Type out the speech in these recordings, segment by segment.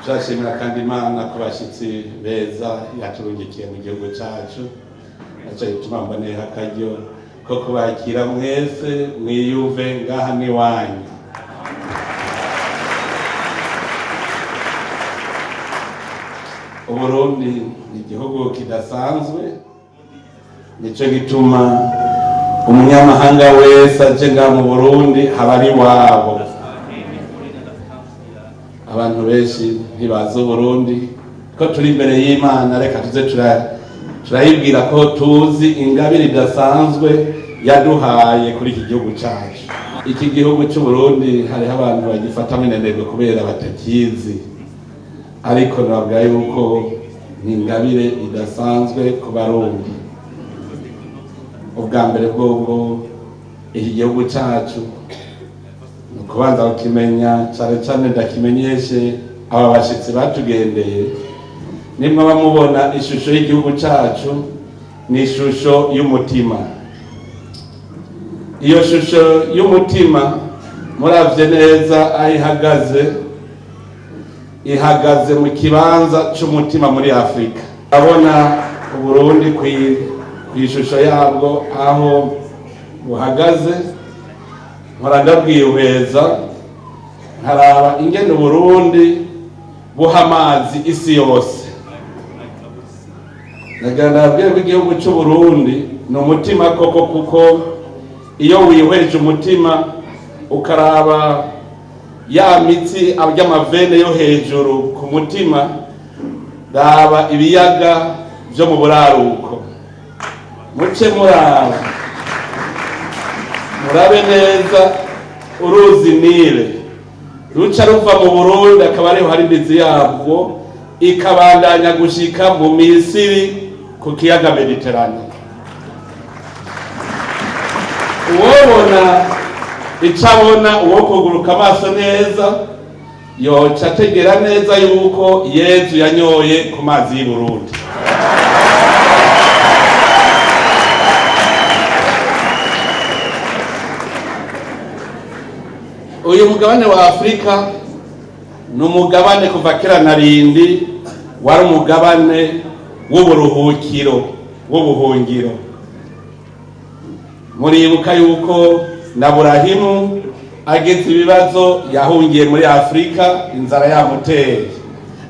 Turashimira kandi Imana ku bashyitsi beza yaturungikiye mu gihugu cyacu. Naco gituma mboneyeho akaryo ko kubakira mwese, mwiyumve ngaha n'iwanyu. Uburundi ni igihugu kidasanzwe, nico gituma umunyamahanga wese aje ngaha mu Burundi haba ari iwabo. Abantu benshi ntibazi Uburundi, ko turi imbere y'Imana, reka tuze turayibwira ko tuzi ingabire idasanzwe yaduhaye kuri iki gihugu cyacu. Iki gihugu cy'Uburundi hariho abantu bagifata minenegwe kubera batakizi, ariko nababwira yuko ni ingabire idasanzwe ku Barundi. Ubwa mbere bwobwo iki gihugu cyacu ni ukubanza kukimenya, cyane cyane ndakimenyeshe aba bashyitsi batugendeye. Nimwe bamubona ishusho y'igihugu cyacu ni ishusho y'umutima. Iyo shusho y'umutima muravye neza aho ihagaze, ihagaze mu kibanza c'umutima muri Afrika. Urabona Uburundi kw'ishusho yabwo aho buhagaze. Mpora ndabwihweza nkaraba ingene Uburundi buha amazi isi yose. Nagira ndababwire ko igihugu c'Uburundi ni umutima koko, kuko iyo wihweje umutima ukaraba ya mitsi y'amavene yo hejuru ku mutima, raba ibiyaga vyo mu buraruko, muce muraba murabe neza uruzi Nile ruca ruva mu Burundi, akaba ariho hari imizi yabwo, ikabandanya gushika mu Misiri ku kiyaga Mediterane. Uwobona ico abona, uwo kuguruka amaso neza, yoca ategera neza yuko Yezu yanyoye ku mazi y'i Burundi. Uyu mugabane wa Afrika ni umugabane kuva kera na rindi wari umugabane w'uburuhukiro, w'ubuhungiro. Muribuka yuko na Burahimu agize ibibazo yahungiye muri Afrika, inzara yamuteye,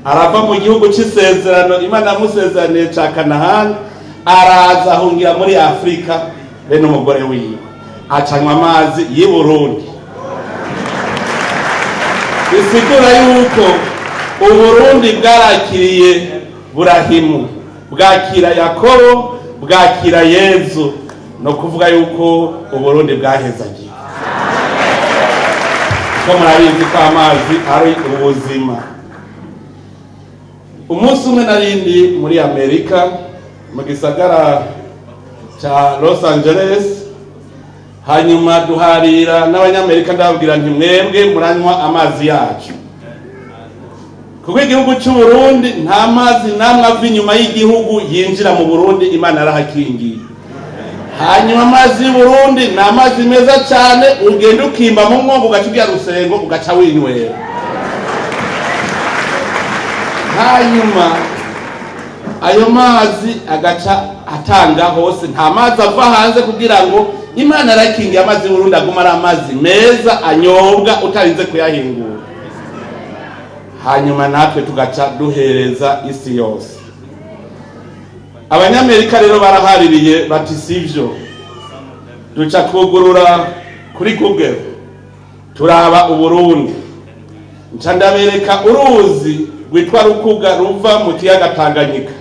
arava mu gihugu c'isezerano Imana yamusezeraniye ca Kanahani, araza ahungira muri Afrika be n'umugore wiwe, acanywa amazi y'i Burundi. Bisigura yuko Uburundi bwarakiriye Burahimu, bwakira Yakobo, bwakira Yezu, no kuvuga yuko Uburundi bwahezagiye. Ko murabizi ko amazi ari ubuzima. Umunsi umwe narindi muri Amerika mu gisagara ca Los Angeles, hanyuma duharira n'Abanyamerika, ndababwira nti mwebwe muranywa amazi yacu, kuko igihugu c'u Burundi nta mazi namwe ava inyuma y'igihugu yinjira mu Burundi, Imana yarahakingiye. Hanyuma amazi y'u Burundi ni amazi meza cyane, ugenda ukimba mu mwongo ugaca ugira rusengo ugaca winywera. Hanyuma ayo mazi agaca atanga hose, nta mazi ava hanze, kugira ngo Imana yarakingiye amazi y'u Burundi aguma ari amazi meza anyobwa utarinze kuyahingura. Hanyuma natwe tugaca duhereza isi yose. Abanyamerika rero barahaririye bati sivyo, duca twugurura kuri Google turaba Uburundi, nca ndabereka uruzi rwitwa Rukuga ruva mu kiyaga Tanganyika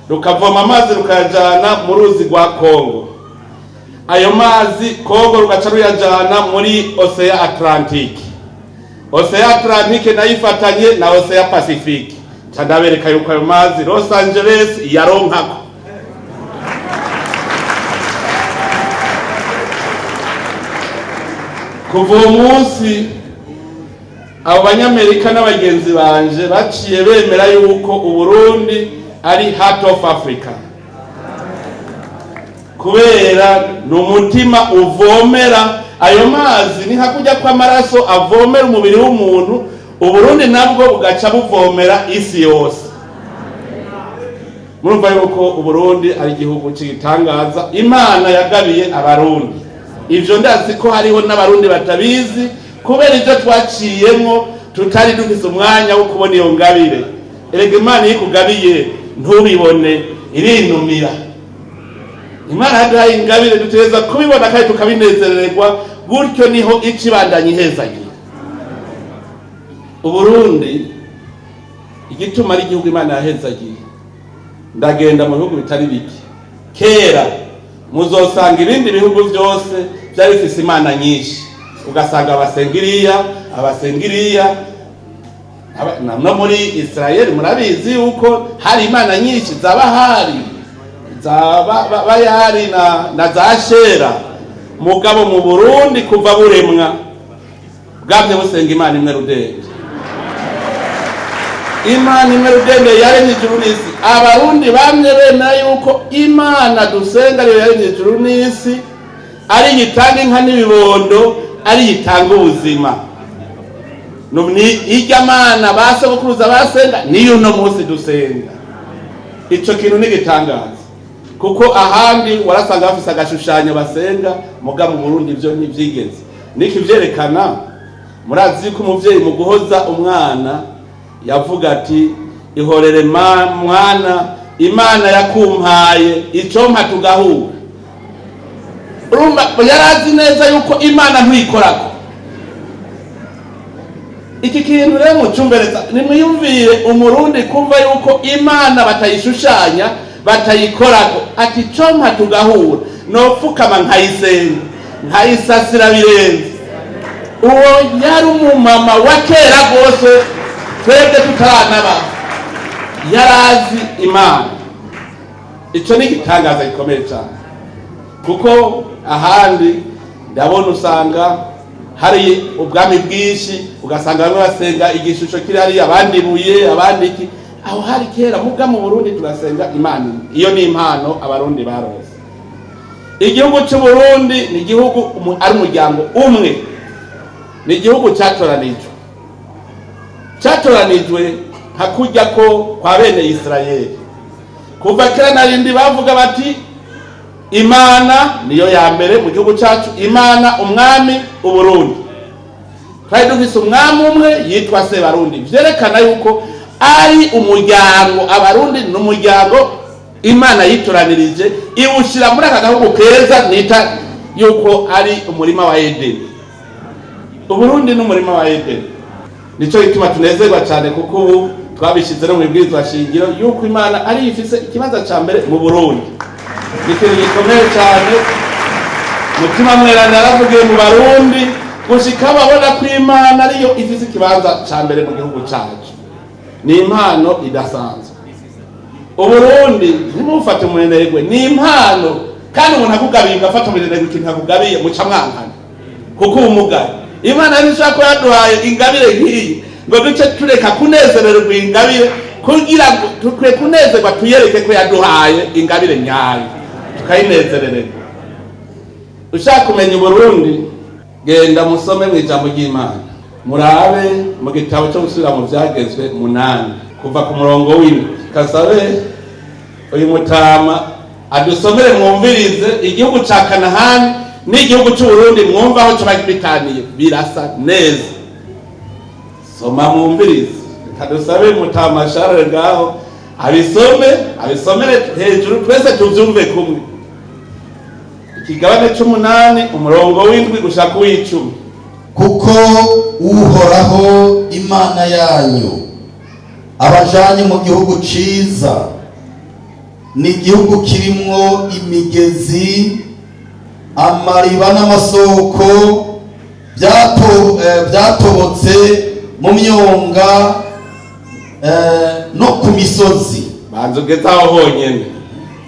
rukavoma amazi rukayajana mu ruzi rwa Kongo. Ayo mazi Kongo rugaca ruyajana muri Ocean Atlantique, Ocean Atlantique nayo ifatanye na Ocean Pacifique. Nca ndabereka yuko ayo mazi Los Angeles yaronkako. Kuva uwo munsi abo Banyamerika n'abagenzi banje baciye bemera yuko Uburundi ari heart of Africa, kubera ni umutima uvomera ayo mazi. Ni nka kurya kw'amaraso avomera umubiri w'umuntu. Uburundi nabwo bugaca buvomera isi yose. Murumva yuko Uburundi ari igihugu cy'igitangaza Imana yagabiye Abarundi. Ivyo ndazi ko hariho n'Abarundi batabizi kubera ivyo twaciyemwo tutari dufise umwanya wo kubona iyo ngabire. Erega Imana iyo ikugabiye ntubibone irinumira. Imana yaduhaye ingabire, dutegereza kubibona kandi tukabinezererwa, gutyo niho ica ibandanya ihezagira. Uburundi igituma ari igihugu Imana yahezagiye, ndagenda mu bihugu bitari bike. Kera muzosanga ibindi bihugu byose byari bifise imana nyinshi, ugasanga abasenga iriya, abasenga iriya. No muri Israel murabizi yuko hari imana nyinshi za Bahari, za Bayari na za Shera. Mugabo mu Burundi kuva buremwa bwamye busenga Imana imwe rudende. Imana imwe rudende yaremye ijuru n'isi. Abarundi bamye bemera yuko Imana dusenga ariyo yaremye ijuru n'isi, ari yitanga inka n'ibibondo, ari yitanga ubuzima. Ni irya mana ba sogokuruza basenga niyo uno munsi dusenga. Ico kintu ni igitangaza, kuko ahandi warasanga bafise agashushanyo basenga, muga mu Burundi ivyo ntivyigeze. Niki vyerekana, murazi ko umuvyeyi mu guhoza umwana yavuga ati ihorere mwana, Imana yakumpaye icompa tugahura. Urumva yarazi neza yuko Imana ntuyikorako. Iki kintu rero mucumbereza, nimwiyumvire Umurundi kumva yuko Imana batayishushanya, batayikorako, ati compa tugahura, nopfukama nkayisenga, nkayisasira birenze. Uwo yari umumama wa kera rwose, twebwe tutaranaba, yarazi Imana. Ico ni igitangaza gikomeye cyane, kuko ahandi ndabona usanga hari ubwami bwinshi, ugasanga bamwe basenga igishusho kiri hariya, abandi ibuye, abandi iki. Aho hari kera. Muga mu Burundi turasenga Imana imwe. Iyo ni impano Abarundi barose. Igihugu cy'u Burundi ni igihugu ari umuryango umwe, ni igihugu cyatoranijwe, cyatoranijwe nka kurya ko kwa bene Israeli. Kuva kera narindi bavuga bati Imana niyo ya mbere mu gihugu cyacu, Imana umwami Uburundi. Twari dufise umwami umwe yitwa Sebarundi, vyerekana yuko ari umuryango. Abarundi ni umuryango Imana yitoranirije iwushyira muri aka gahugu keza nita yuko ari umurima wa Edeni. Uburundi ni umurima wa Edeni. Nico gituma tunezerwa cyane, kuko ubu twabishyize no mu ibwirizwa shingiro yuko Imana ari ifise ikibanza ca mbere mu Burundi. Ni ikintu gikomeye cyane. Mutima mweranda yaravugiye mu Barundi gushika babona ko Imana ariyo ifise ikibanza ca mbere mu gihugu cacu. Ni impano idasanzwe. Uburundi ntimufate umunenegwe, ni impano. Kandi umuntu akugabiye ugafata umunenegwe ikintu akugabiye muca mwankana, kuko ubumugaye. Imana ntishobora kuba yaduhaye ingabire nk'iyi ngo duce tureka kunezererwa ingabire, kugira ngo dukwiye kunezerwa tuyereke ko yaduhaye ingabire nyayo, tukayinezerererwa. Ushaka kumenya Uburundi, genda musome mu ijambo ry'Imana, murabe mu gitabo cyo gusubira mu Vyagezwe 8 kuva ku murongo w'indwi. Kasabe uyu mutama adusomere mwumvirize igihugu ca Kanahani n'igihugu c'Uburundi, mwumva aho coba bitaniye, birasa neza. Soma mwumvirize. Kadusabe mutama Charles ngaho abisome, abisomere hejuru twese tuvyumve kumwe. Ikigabane c'umunani umurongo w'indwi gushaka uw'icumi. Kuko Uhoraho Imana yanyu abajanye mu gihugu ciza, ni igihugu kirimwo imigezi, amariba n'amasoko byatobotse mu myonga no ku misozi. Banza ugeze aho honyene.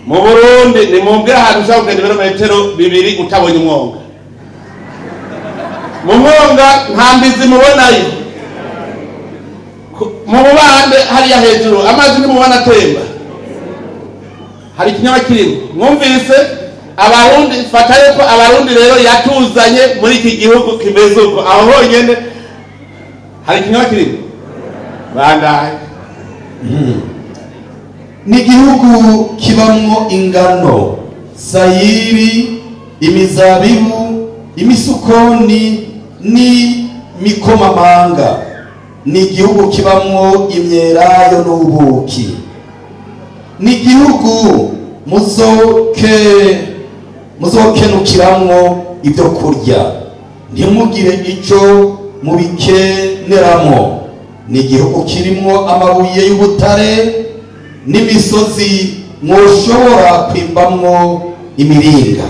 Mu Burundi ni mumbwire ahantu ushobora kugenda ibirometero 2 utabonye umwonga. Mu mwonga nta mbizi mubonayo. Mu mubande hariya hejuru amazi ntimubona atemba, hari ikinyama kirimo. Mwumvise Abarundi, fata yuko Abarundi rero yatuzanye muri iki gihugu kimeze uko. Aho honyene hari ikinyama kirimo. Bandaye. Ni igihugu kibamwo ingano, sayiri, imizabibu, imisukoni n'imikomamanga. Ni igihugu kibamwo imyelayo n'ubuki. Ni igihugu muzokenukiramwo ibyo kurya, ntimugire ico mubikeneramwo. Ni igihugu kirimwo amabuye y'ubutare n'imisozi mwoshobora kwimbamwo imiringa.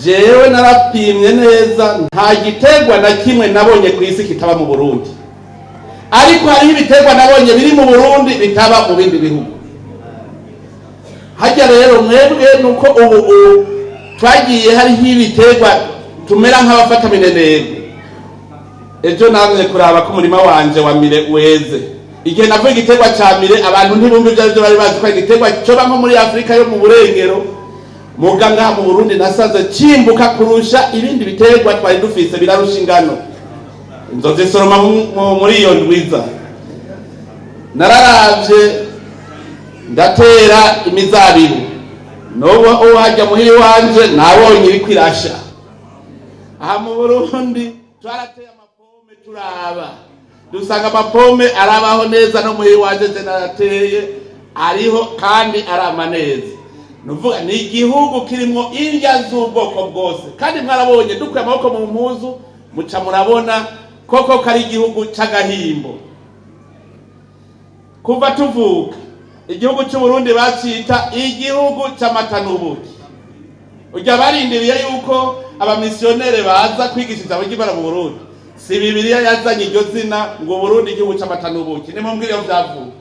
Jewe narapimye neza, nta giterwa na kimwe nabonye ku isi kitaba mu Burundi, ariko hariho ibiterwa nabonye biri mu Burundi bitaba mu bindi bihugu. Hajya rero mwebwe nuko ubu twagiye hariho ibiterwa tumera nk'abafata minenegwe. Ejo namwe kuraba ko umurima wanje wa mire weze. Igihe navuga igiterwa ca mire, abantu ntibumva ivyo arivyo, bari bazi ko igiterwa coba nko muri Afurika yo mu burengero. Muga ngaha mu Burundi nasanze cimbuka kurusha ibindi biterwa twari dufise, birarusha ingano. Nzozisoroma muri iyo ndwiza. Nararavye ndatera imizabibu, n'ubu uhajya muhira iwanje nabonye iriko irasha. Aha mu Burundi twarateye amapome, turaba dusanga amapome arabaho neza, no muhira iwanje je narateye ariho kandi arama neza. Nuvuga ni igihugu kirimwo indya z'ubwoko bwose, kandi mwarabonye dukuye amaboko mu mpuzu muca murabona koko kari igihugu c'agahimbo. Kuva tuvuka igihugu c'Uburundi bacita igihugu c'amata n'ubuki. Ujya barindiriye yuko abamisiyonere baza kwigisha ijambo ry'Imana mu Burundi, si Bibiliya yazanye iryo zina ngo Burundi igihugu c'amata n'ubuki. Nimumbwire iyo vyavuye.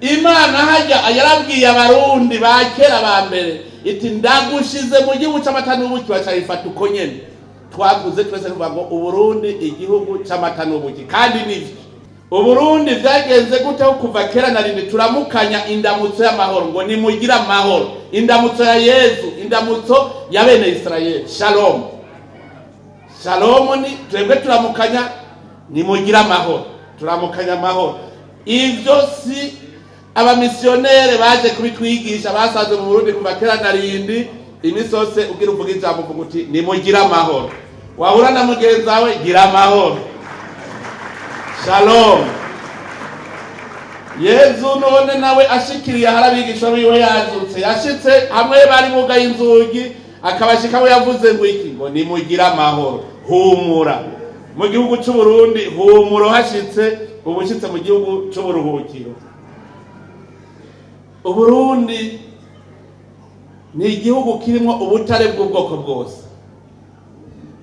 Imana hajya yarabwiye Abarundi ba kera ba mbere iti ndagushize mu gihugu c'amata n'ubuki, bacayifata uko nyene. Twakuze twese tuvuga ngo Uburundi igihugu c'amata n'ubuki, kandi nivyo. Uburundi vyagenze gute ho kuva kera na rindi turamukanya indamutso y'amahoro ngo nimugire amahoro, indamutso ya Yezu, indamutso ya bene Israeli, shalom. Shalom ni twebwe turamukanya nimugire amahoro, turamukanya amahoro. Ivyo si abamisiyonere baje kubitwigisha, basanze mu Burundi kuva kera na rindi. Imisi yose ugira uvuga ijambo uvuga uti nimugire amahoro, wahura na mugenzi wawe gira amahoro, shalom. Yezu none nawe ashikiriye ahari abigishwa biwe yazutse, yashitse hamwe bari bugaye inzugi, akabashikamo yavuze ngo iki? Ngo nimugire amahoro, humura. Mu gihugu c'Uburundi humura uhashitse, uba ushitse mu gihugu c'uburuhukiro. Uburundi ni igihugu kirimwo ubutare bw'ubwoko bwose.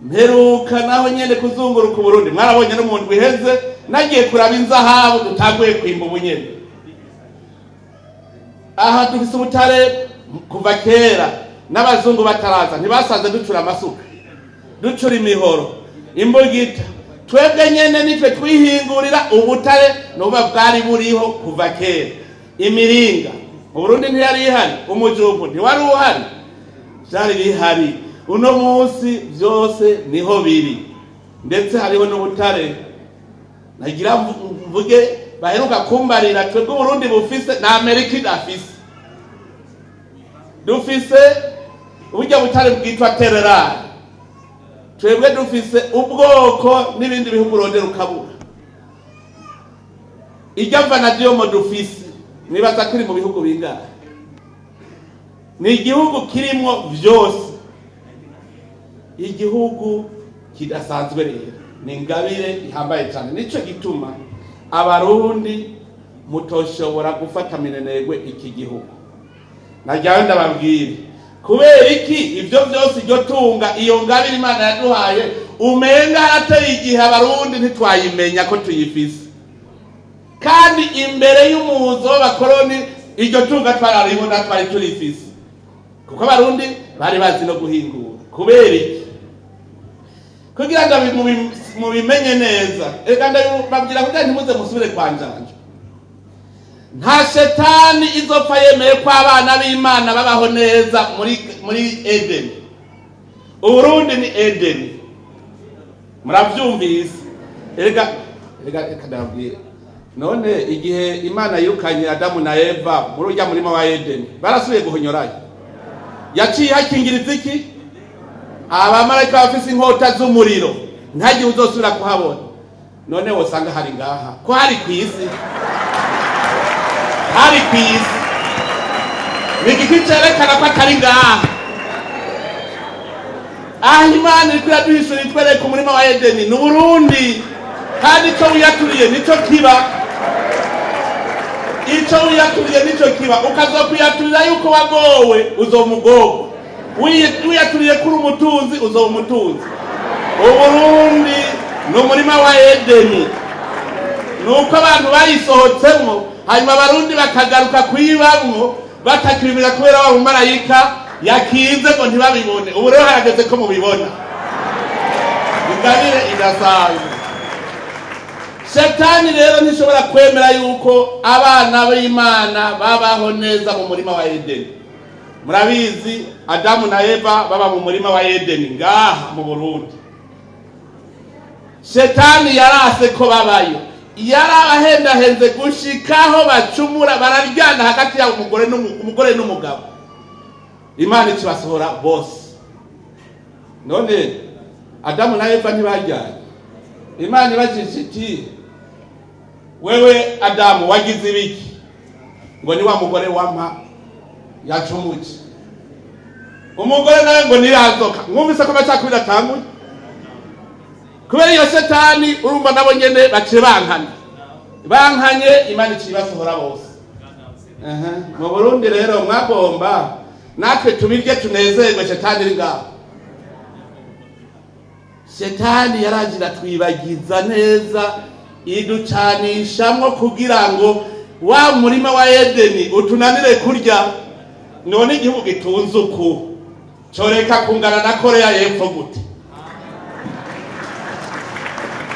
Mperuka naho nyene kuzunguruka Uburundi, mwarabonye no mu ndwi iheze nagiye kuraba inzahabu dutanguye kwimba ubunyene. Aha dufise ubutare kuva kera, n'abazungu bataraza ntibasanze ducura amasuka, ducura imihoro, imbugita. Twebwe nyene nitwe twihingurira ubutare, nuba bwari buriho kuva kera. Imiringa Uburundi ntiyari ihari, umujumbu ntiwari uhari, vyari bihari. Uno munsi vyose niho biri, ndetse hariho n'ubutare nagira mvuge baheruka kumbarira twebwe Uburundi bufise na Amerika idafise. Dufise uburyo butare bwitwa tererare, twebwe dufise ubwoko n'ibindi bihugu urondera ukabura. Irya vanadiyomo dufise nibaza ko iri mu bihugu bingahe? Ni igihugu kirimwo vyose, igihugu kidasanzwe. Rero ni ingabire ihambaye cyane, nico gituma Abarundi mutoshobora gufata minenegwe iki gihugu. Najyawe ndababwire kubera iki ivyo vyose, iryo tunga, iyo ngabire Imana yaduhaye, umenga harateye igihe Abarundi ntitwayimenya ko tuyifise, kandi imbere y'umuhuzo w'abakoroni iryo tunga twararibona, twari turifise, kuko Abarundi bari bazi no guhingura. Kubera iki? Kugira ngo mubimenye neza, reka ndabibabwira kugira ntimuze musubire kwa njanja. Nta shetani izopfa yemeye ko abana b'Imana babaho neza muri Edeni. Uburundi ni Edeni, muravyumvise? Erega reka ndababwire, None igihe Imana yirukanye Adamu na Eva muri urya murima wa Edeni, barasubiye guhonyorayo? Yaciye hakingiriza iki? Abamarayika bafise inkota z'umuriro, ntagihe uzosubira kuhabona. None wosanga hari ngaha ko hari ku isi, hari ku isi. Ni igiki cerekana ko atari ngaha? Aho Imana iriko iraduhishura, itwereka umurima wa Edeni ni Uburundi. Kandi ico wiyaturiye nico kiba, ico wiyaturiye nico kiba. Ukazokwiyaturira yuko wagowe, uzomugorwa. Wiyaturiye kuri umutunzi, uzoba umutunzi. Uburundi ni umurima wa Edeni, ni uko abantu bayisohotsemwo, hanyuma Abarundi bakagaruka kuyibamwo batakibimenya kubera wa mumarayika yakinze ngo ntibabibone. Ubu rero harageze ko mubibona. Ingabire idasanzwe. Shetani rero ntishobora kwemera yuko abana b'Imana babaho neza mu murima wa Edeni. Murabizi, Adamu na Eva baba mu murima wa Edeni ngaha mu Burundi. Shetani yarase ko babayo, yarabahendahenze gushikaho bacumura, bararyana hagati yabo, umugore n'umugabo. Imana ikibasohora bose. None Adamu na Eva ntibajyanye? Imana ibajije iti: "Wewe Adamu, wagize ibiki?" Ngo: "Ni wa mugore wampa yacumuye." Umugore nawe ngo: "Nirazoka." Mwumvise ko amacakubiri atanguye kubera iyo shetani. Urumva nabo nyene baciye bankana, bankanye, Imana iciye ibasohora bose. Aha, mu Burundi rero mwagomba natwe tubirye tunezerwe, shetani iri ngaho. Shetani yaraje iratwibagiza neza, iducanishamwo kugira ngo wa murima wa Edeni utunanire kurya. None igihugu gitunze uku coreka kungana na Korea y'Epfo gute?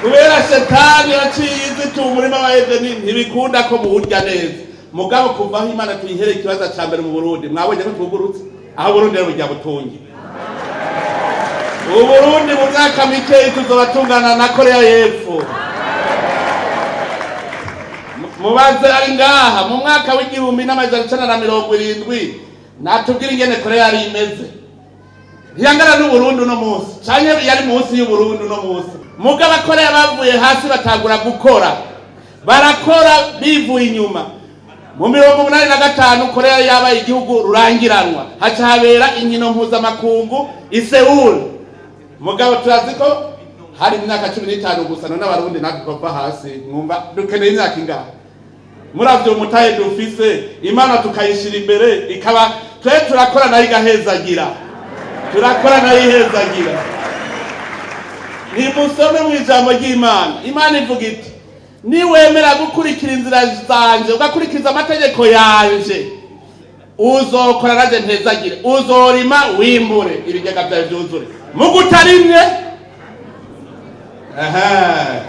Kubera shetani yaciye izituye umurima wa Edeni, ntibikunda ko muwurya neza. Mugabo kuva aho Imana tuyihereye ikibazo ca mbere mu Burundi, mwabonye ko twugurutse. Aho Burundi rero burya butungi, Uburundi mu myaka mikeyi tuzoba tungana na Korea y'Epfo. Mubaze ari ngaha mu mwaka w'1970, natubwira ingene Korea yari imeze. Ntiyangana n'Uburundi uno munsi, canke yari munsi y'Uburundi uno munsi. Mugabo Akorea bavuye hasi, batangura gukora, barakora bivuye inyuma. Mu 85 Korea yabaye igihugu rurangiranwa, haca habera inkino mpuzamakungu i Seoul. Mugabo turazi ko hari imyaka 15 gusa. None Abarundi natwe twava hasi, mwumva dukeneye imyaka ingahe? Muravyo umutahe dufise, Imana tukayishira imbere, ikaba twe turakora nayo igahezagira, turakora nayo ihezagira. Nimusome mu ijambo ry'Imana. Imana ivuga iti: "Niwemera gukurikira inzira zanje, ugakurikiza amategeko yanje, uzokora naje ntezagire, uzorima wimbure, ibigega byawe byuzure." Mugutarimye,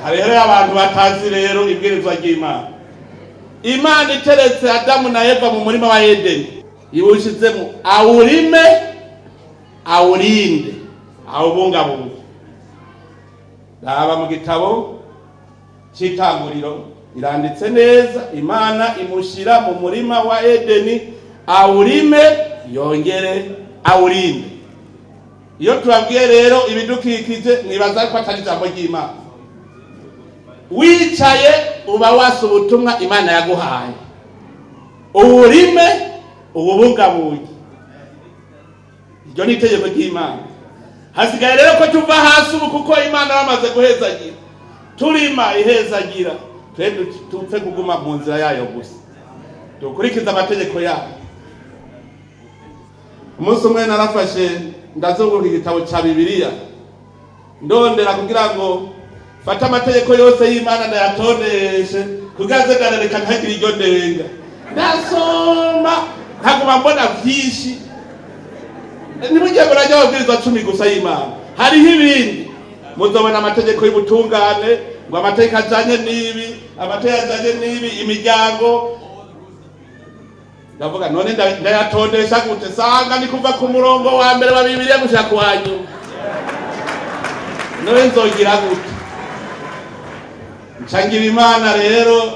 hariho rero abantu batazi rero ibwirizwa ry'Imana. Imana iteretse Adamu na Eva mu murima wa Edeni, iwushizemo awurime, awurinde, awubungabunge. Raba mu gitabo cy'Itanguriro, iranditse neza: Imana imushyira mu murima wa Edeni awurime, yongere awurinde. Iyo tubabwiye rero ibidukikije, mwibaza ko atari ijambo ry'Imana. Wicaye uba wasa ubutumwa Imana yaguhaye: uwurime, uwubungabunge. Iryo ni itegeko ry'Imana. Hasigaye rero ko tuva hasi ubu, kuko Imana yamaze guhezagira, turima ihezagira. Twe tupfe kuguma mu nzira yayo gusa, dukurikize amategeko yayo. Umunsi umwe narafashe ndazunguruka igitabo ca Bibiliya, ndondera kugira ngo fate amategeko yose y'Imana ndayatondeshe, kugira nze ndarereka ntagire iryo ndenga. Ndasoma nkaguma mbona vyinshi. Ntimujye murajya ababwirizwa 10 gusa y'Imana, hariho ibindi. Muzobona amategeko y'ubutungane, ngo amategeko ajanye n'ibi, amategeko ajanye n'ibi, imiryango. Ndavuga: "None ndayatondesha gute?" Sanga ni kuva ku murongo wa mbere wa Bibiliya gushika ku wa nyuma. None nzogira gute? Ncangira Imana rero.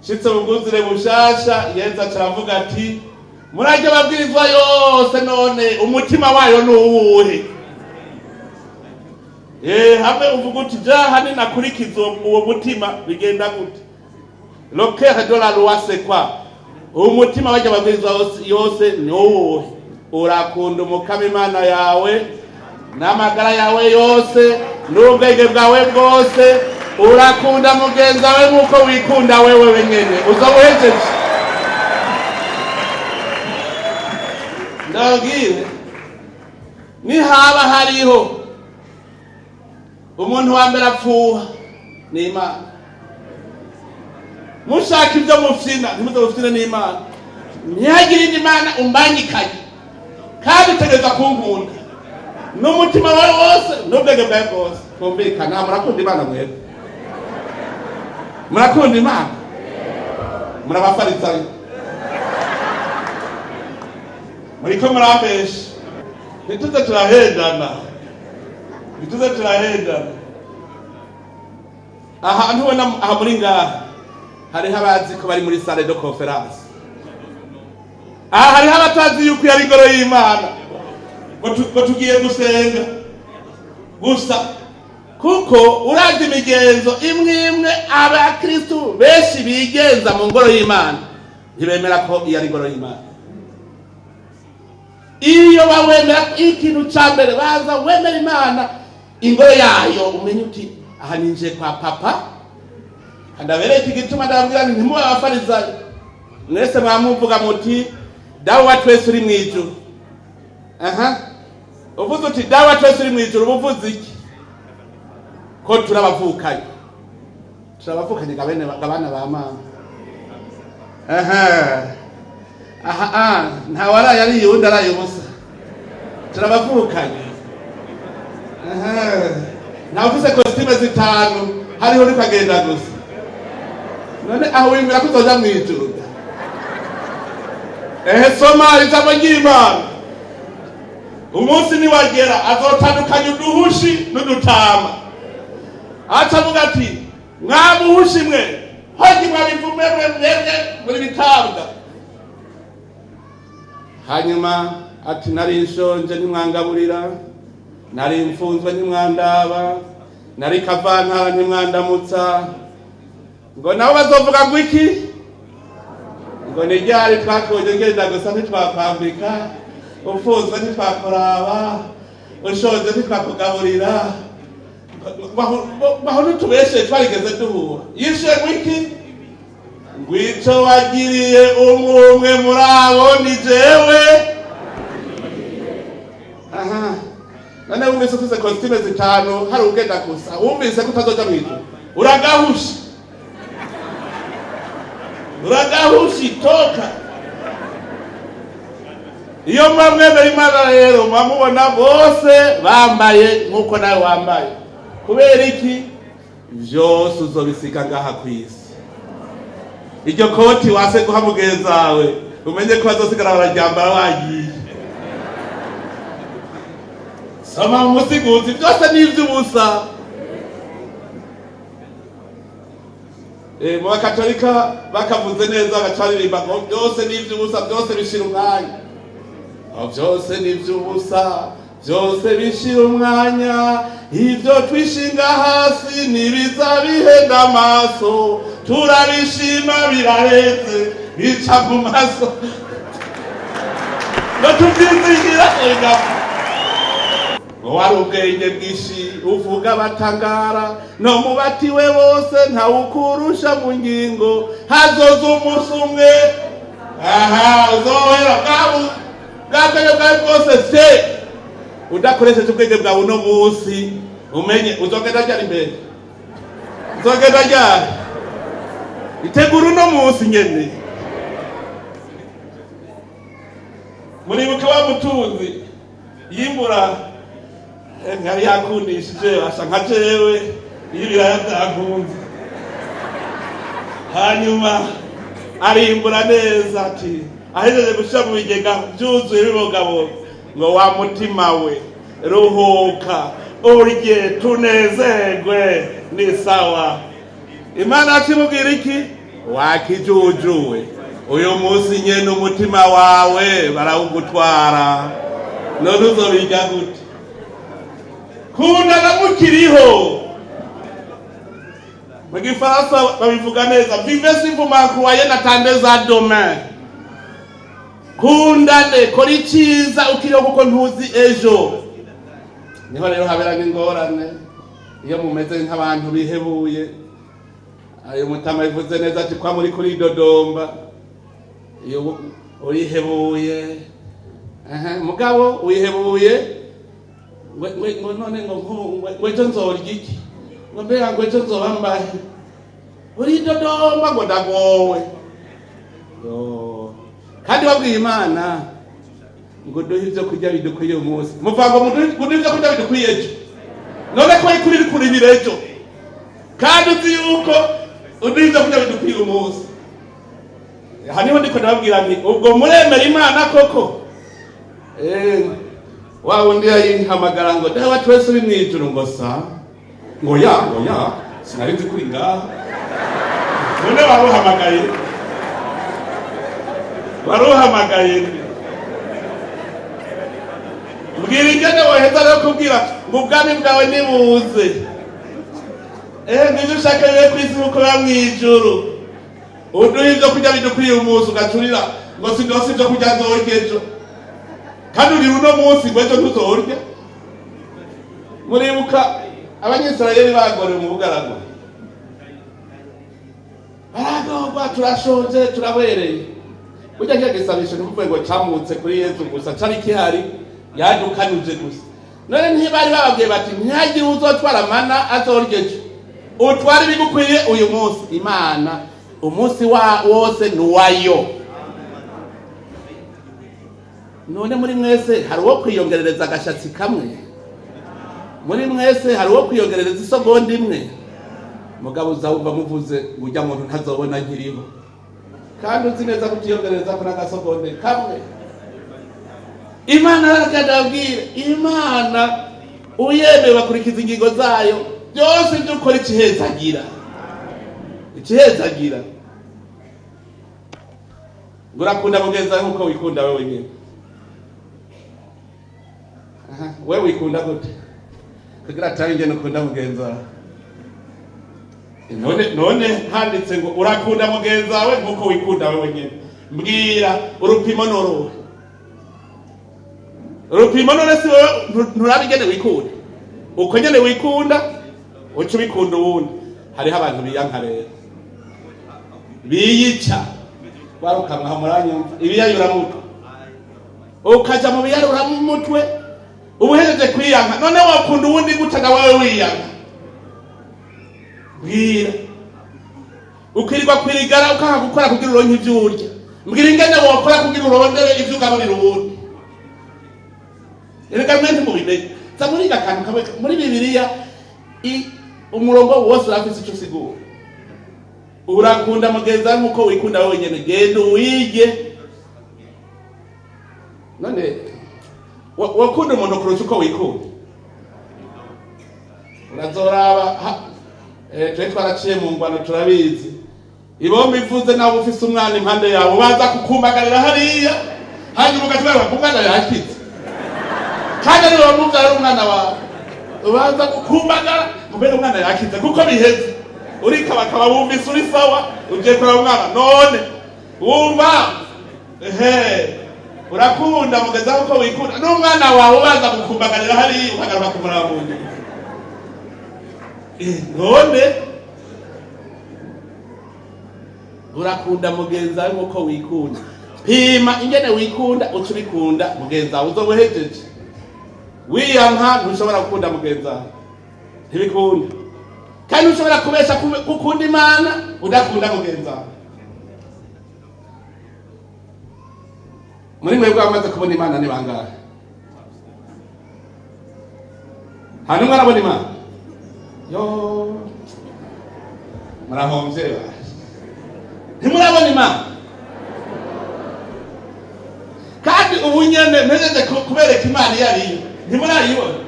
Nshitse mu bwuzure bushasha, Yezu aca aravuga ati murajya babwirizwa yose, none umutima wayo ni uwuhe? Hamwe uvuga uti jaha ninakurikiza uwo mutima bigenda gute? Le cœur de la loi, c'est quoi? Umutima wajya babwirizwa yose ni uwuhe? Urakunda Umukama Imana yawe n'amagara yawe yose n'ubwenge bwawe bwose, urakunda mugenzi wawe nk'uko wikunda wewe wenyene. Uzoba uhejeje. Ndababwire, nihaba hariho umuntu wa mbere apfuha ni Imana. Mushaka ibyo mufyina, ntimuze mufyine n'Imana. Ntihagire indi mana umbangikanye, kandi utegereza kunkunda n'umutima wawe wose n'ubwenge bwawe bwose. Twumvikana? Murakunda Imana mwebwe? Murakunda Imana? Murabafarisayo, muriko murambesha. Ntituze turahendana, ntituze turahendana. Aha ntubona aha muri ngaha hariho abazi ko bari muri salle de conférence. Aha hariho abatazi yuko yari ingoro y'Imana, ngo tugiye gusenga gusa, kuko urazi imigenzo imwe imwe abakristu benshi bigenza mu ngoro y'Imana, ntibemera ko iyo ari ingoro y'Imana. Iyo bawemera, ikintu ca mbere baza wemera Imana, ingoro yayo, umenye uti aha ninjiye kwa papa. Ndabereka igituma ndababwira nti ntimube abafarisayo. Mwese mwamuvuga muti Dawe wa twese uri mw'ijuru. Aha uvuze uti Dawe wa twese uri mw'ijuru, uba uvuze iki? Ko turabavukanye, turabavukanye gabene gabana ba mama. Aha aha ah, ntawe araye ariye uwundi araye ubusa, turabavukanye. Aha ntawe ufise kositime 5, hariho uriko agenda gusa. None aho wiyumvira ko uzoja mw'ijuru? Ehe, soma ijambo ry'Imana. Umunsi niwagera azotandukanya uduhushi n'udutama. Aca avuga ati mwamuhushi mwe, hogi mwabivume mwe, mwebwe muri bitabwa. Hanyuma ati nari nshonje ntimwangaburira, nari mfunzwe ntimwandaba, nari kavantara ntimwandamutsa. Ngo nabo bazovuga ngo iki? Ngo ni ryari twakubonye ugenda gusa ntitwakwambika, ufunzwe ntitwakuraba, ushonje ntitwakugaburira, baho ntitubeshe twarigeze duhura. Yishe ngo iki? Ngo ico wagiriye umwe umwe muri abo ni jewe. Aha none wumvise ufise kositime 5 hari ugenda gusa, wumvise ko utazoja mw'ijuru, uragahusha, uragahushi toka. Iyo muba mwemera Imana rero muba mubona bose bambaye nk'uko nawe wambaye. Kubera iki? Vyose uzobisiga ngaha kw'isi. Iryo koti wase guha mugenzi wawe, umenye ko bazosigara bararyambara wagiye. Soma mu musiguzi, byose ni ivy'ubusa. Mu bakatolika bakavuze neza, bacaririmba ngo byose ni ivy'ubusa, byose bishira umwanya. Oh, byose ni ivy'ubusa, byose bishira umwanya, ivyo twishinga hasi nibiza bihenda amaso, turabishima biraheze bica mu maso. Ngo tuvyizigira oya. Ngo wari ubwenge bwinshi uvuga batangara, no mu batiwe bose ntawukurusha mu ngingo, hazoza umunsi umwe aha uzohera bwa bwenge bwawe bwose se udakoresheje ubwenge bwawe uno munsi, umenye uzogenda ryari imbere, uzogenda ryari? Itegura uno munsi nyene. Muribuka wa mutunzi yimbura, yari yakundishije asa nka jewe iyo ibiraya byankunze, hanyuma arimbura neza ati ahejeje gushira mu bigega byuzuye bibogaboga, ngo wa mutima we ruhuka urye tunezerwe ni sawa. Imana yakimubwira iki? Wakijujuwe, uyu munsi nyene umutima wawe barawugutwara, none uzobirya gute? Kundana mukiriho. Mu gifaransa babivuga neza: "Vivez si vous m'en croyez, n'attendez à demain." Kundane, kora iciza ukiriho, kuko ntuzi ejo. Niho rero habera n'ingorane iyo mumeze nk'abantu bihebuye. Ayo mutama bivuze neza ati kwa muri kuri dodomba iyo urihebuye. Ehe, mugabo wihebuye ngo none ngo nk'ubu ngo ejo nzorya iki, ngo mbega ngo ejo nzoba mbahe? Uridodomba ngo ndagowe. Yo. Kandi babwiye Imana ngo duhe ibyo kurya bidukwiye uyu munsi, muvuga ngo muduhe ibyo kurya bidukwiye ejo. None ko kuri kuribira ejo, kandi uzi yuko uduhe ibyo kurya bidukwiye uyu munsi? Aha niho ndiko ndababwira nti: ubwo muremera Imana koko? Wa wundi yayihamagara ngo "Dawe twese uri mu ijuru", ngo sa ngo ya, ngo ya, sinari nzi kuri ngaha. None waruhamagaye, waruhamagaye? Mbwira ingene woheza rero kubwira ngo ubwami bwawe nibuze, ngivyo ushaka bibe kw'isi nkuko biba mw'ijuru, uduhe ibyo kurya bidukwiye umunsi, ugacurira ngo sindose ibyo kurya nzorya ejo, kandi urira uno munsi ngo ejo ntuzorya? Muribuka Abanyisirayeli bagorewe mu bugaragwa, baragorwa, turashonje, turabereye. Burya kiya gisabisho ntikuvuge ngo camutse kuri Yezu gusa, cari kihari, yadukanuje gusa. None ntibari bababwiye bati: "Ntihagire uzotwara mana azorya ejo, utware ibigukwiye uyu munsi"? Imana umunsi wa wose ni uwayo. None muri mwese hari uwo kwiyongerereza agashatsi kamwe? Muri mwese hari uwo kwiyongerereza isogonda imwe? Mugabo uzawumva muvuze ngo ujya muntu ntazobona nkiriho, kandi uzi neza kutiyongerereza ko n'agasogonde kamwe. Imana arakadabwira, Imana uyemeye bakurikiza ingingo zayo byose, ibyo ukora ikihezagira, ikihezagira. Ngo urakunda mugenzi wawe nkuko wikunda wewe nyine. Aha, we wikunda gute kugira atabe ingene ukunda mugenzi wawe? None handitse ngo urakunda mugenzi wawe nkuko wikunda wewe nyine. Mbwira, urupimo nuruhe? Urupimo none si wewe? Nturaba ingene wikunda? Uko nyene wikunda uca ubikunda uwundi. Hariho abantu biyanka rero, biyica barukamwa. Muranyumva? Ibiyayuramutwe, ukaja mu biyayuramutwe, uba uhejeje kwiyanka. None wakunda uwundi gute na wewe wiyanka? Mbwira. Ukirirwa kwirigara, ukanga gukora kugira uronke ivyo urya. Mbwira ingene wokora kugira urondere ivyo ugaburira uwundi. Erega mwe ntimubimenye, za muriga akantu kamwe muri Bibiliya, umurongo wose urafise ico usigura. Urakunda mugenzi wawe nkuko wikunda wewe nyene, genda uwige. None wakunda umuntu kurusha uko wikunda? Urazoraba twe twaraciye mu ngwano, turabizi. Ibomba ivuze, nawe ufise umwana impande yawe, baza kukumagarira hariya, hanyuma ugaca ko umwana yakize, kandi ari wowe muvyara, ari umwana wawe. Ubanza kukumagara mbere umwana yakize, kuko biheze urikabakaba, wumvise uri sawa, ugiye kuraba umwana. None wumva ehe urakunda mugeza uko wikunda n'umwana wawe, ubanza gukumbaganira hariya, ukagaruka kumuraba mu nyuma. None urakunda mugenzi wawe nkuko wikunda? Pima ingene wikunda, uca ubikunda mugenzi wawe, uzoba uhejeje. Wiyanka ntushobora gukunda mugenzi wawe, ntibikunda. Kandi ntushobora kubesha gukunda Imana udakunda mugenzi wawe. Muri mwebwe bamaze kubona Imana ni bangahe? Nta n'umwe arabona Imana? Yo, murahomvye ba, ntimurabona Imana. Kandi ubu nyene mpejeje kubereka Imana iyo ariyo, ntimurayibona.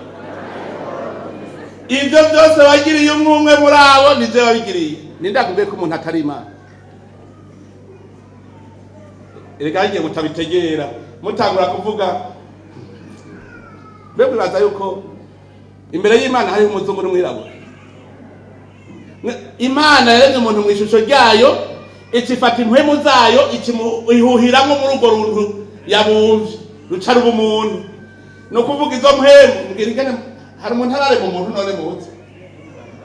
Ibyo byose wagiriye umwe umwe muri abo, nivyo wabigiriye. Ninde akubwiye ko umuntu atari Imana? Erega hagiye mutabitegera, mutangura kuvuga mbe mwibaza yuko imbere y'Imana hariho umuzungu n'umwirabura. Imana yaremye umuntu mu ishusho ryayo, icifata impwemu zayo ihuhiramwo muri urwo runtu yabumvye ruca ruba umuntu. Ni ukuvuga izo mpwemu, mbwira ingene hari umuntu ararema umuntu none muzi?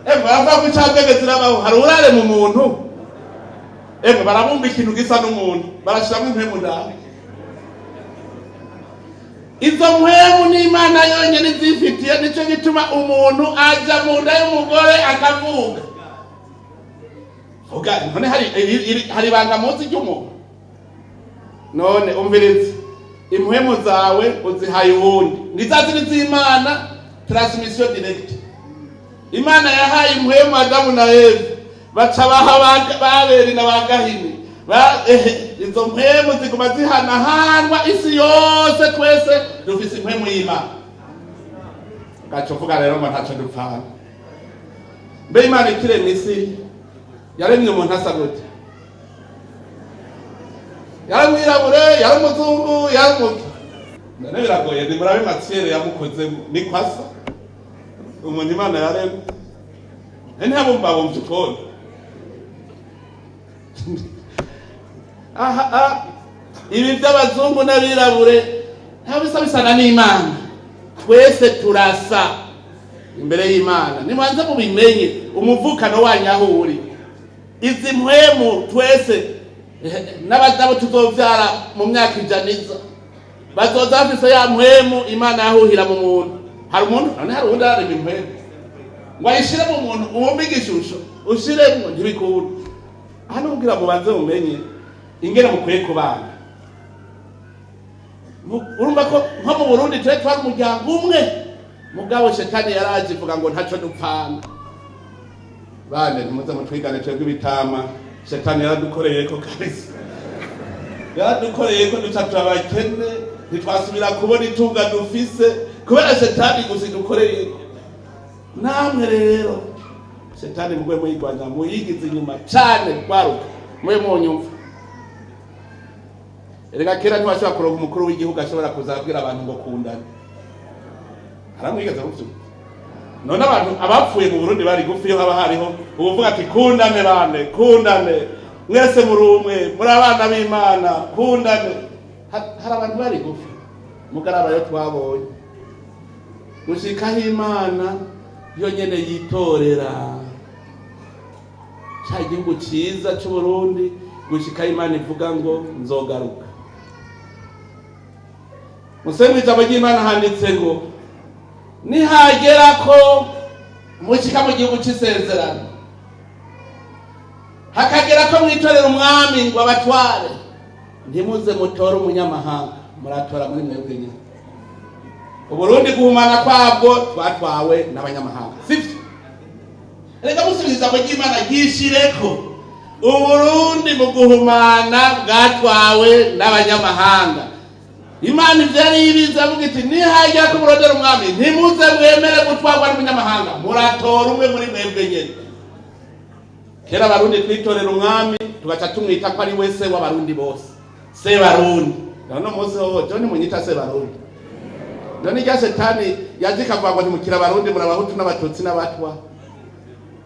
Emwe, baravuga ko incabwenge zirabaho, hari urarema umuntu? Emwe, barabumba ikintu gisa n'umuntu, barashiramwo impwemu ndani. Izo mpwemu n'Imana yonyene izifitiye. Nico gituma umuntu aja mu nda y'umugore akavuga. Vuga none, hari ibanga muzi ry'umuntu? None umvirize, impwemu zawe uzihaye uwundi, ni za ziri z'Imana, transmission directe. Imana yahaye impwemu Adamu na Eva, baca baha Baberi na ba Gahini. Izo mpwemu ziguma zihanahanwa isi yose. Twese dufise impwemu y'Imana. Gaca uvuga rero ngo ntaco dupfana. Mbe Imana ikiremwa isi yaremye umuntu asa gute? Yari umwirabure, yari umuzungu, yari umuki? None biragoye, ni murabe matière yamukozemo, niko asa umuntu Imana yaremye. Ntiyabumbabumbye utwondo aha. Ibi by'abazungu n'abirabure nta bisa, bisana n'Imana. Twese turasa imbere y'Imana. Nimubanze mubimenye, umuvukano wanyu aho uri. Izi mpwemu twese, n'abagabo tuzovyara mu myaka 100 iza, bazoza bafise ya mpwemu Imana yahuhira mu muntu. Hari umuntu none, hari uwundi ararema impwemu ngo ayishire mu muntu, ubumbe igishusho ushiremwo? Ntibikunda. Hano kugira mubanze mumenye ingene mukwiye kubana. Urumva ko nko mu Burundi twe twari umuryango umwe, mugabo shetani yaraje ivuga ngo ntaco dupfana. Bane, ntimuze mutwigane twebwe ibitama. Shetani yaradukoreye ko kabisa, yaradukoreye ko duca turabakene, ntitwasubira kubona itunga dufise kubera shetani gusa idukoreye. Namwe rero shetani mugwe muyigwanya, muyigize inyuma cane. Rwaruka, mube munyumva. Erega kera ntiwashobora kuronka umukuru w'igihugu ashobora kuza abwira abantu ngo kundane. Haramwigeze muvyumva? None abantu abapfuye mu Burundi bari gufi iyo haba hariho ubuvuga ati: "Kundane bane, kundane mwese, muri umwe, muri abana b'Imana, kundane." Hari abantu bari gufi mugarabayo twabonye gushikaho Imana yonyene yitorera ca gihugu ciza c'Uburundi, gushikaho Imana ivuga ngo nzogaruka. Museme ijambo ry'Imana, handitse ngo nihagera ko mushika mu gihugu c'isezerano, hakagera ko mwitorera umwami ngo abatware, ntimuze mutore umunyamahanga, muratora muri mwebwe nyine. Uburundi guhumana kwabwo twatwawe n'abanyamahanga, sivyo? Reka musubiza ijambo ry'Imana ryishireko: Uburundi mu guhumana bwatwawe n'abanyamahanga. Imana ivyo yari ibizi, avuga iti: "Nihagera ko murondera umwami, ntimuze mwemere gutwarwa n'umunyamahanga, muratora umwe muri mwebwe nyene." Kera Abarundi twitorera umwami, tugaca tumwita ko ari we se w'Abarundi bose, se Barundi. None umunsi hoho jo ntimunyita se Barundi. None irya shetani yaje ikavuga ngo ntimukira Abarundi, muri Abahutu n'Abatutsi n'Abatwa.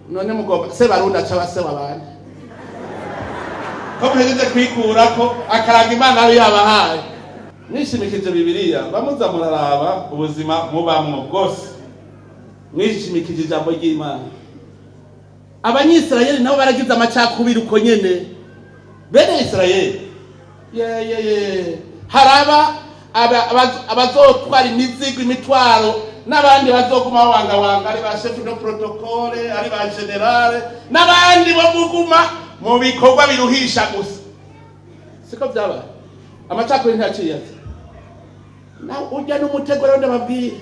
None mugomba se Barundi aca aba se w'abandi, ko muhejeje kwikurako akaranga Imana yari yabahaye? Mwishimikije Bibiliya, bamuza muraraba ubuzima mubamwo bwose, mwishimikije ijambo ry'Imana. Abanyisirayeli nabo baragize amacakubiri uko nyene. Bene Isirayeli, ye haraba abazotwara imizigo, imitwaro, n'abandi bazoguma bawangawanga, ari ba chef de protocole, ari ba général, n'abandi bo kuguma mu bikorwa biruhisha gusa. Siko byabaye? Amacakubiri ntiyaciye aza. Nawe urya n'umutego. Rero ndababwira,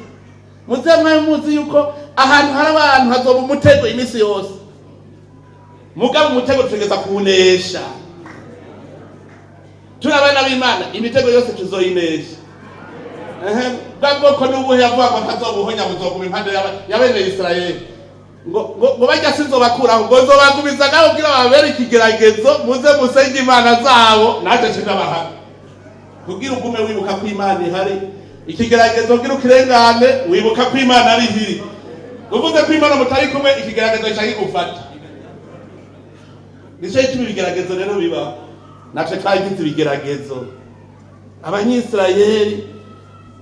muze mwe muzi yuko ahantu hari abantu hazoba umutego iminsi yose. Mugabo umutego tugeza kuwunesha. Turi abana b'Imana, imitego yose tuzoyinesha. Ehe, bwa bwoko n'ubuhe yavuga ngo ntazobuhonya, buzoguma impande ya bene Isirayeli, ngo bajya sinzobakuraho, ngo nzobagumiza ngaho kugira babere ikigeragezo, muze musenge imana zabo, naje nce ndabahana. Kugira ugume wibuka ko Imana ihari. Ikigeragezo kugira ukirengane, wibuka ko Imana ari ihiri. Uvuze ko Imana mutari kumwe, ikigeragezo gica kigufata. Nicyo gituma ibigeragezo rero biba. Natwe twagize ibigeragezo. Abanyisirayeli,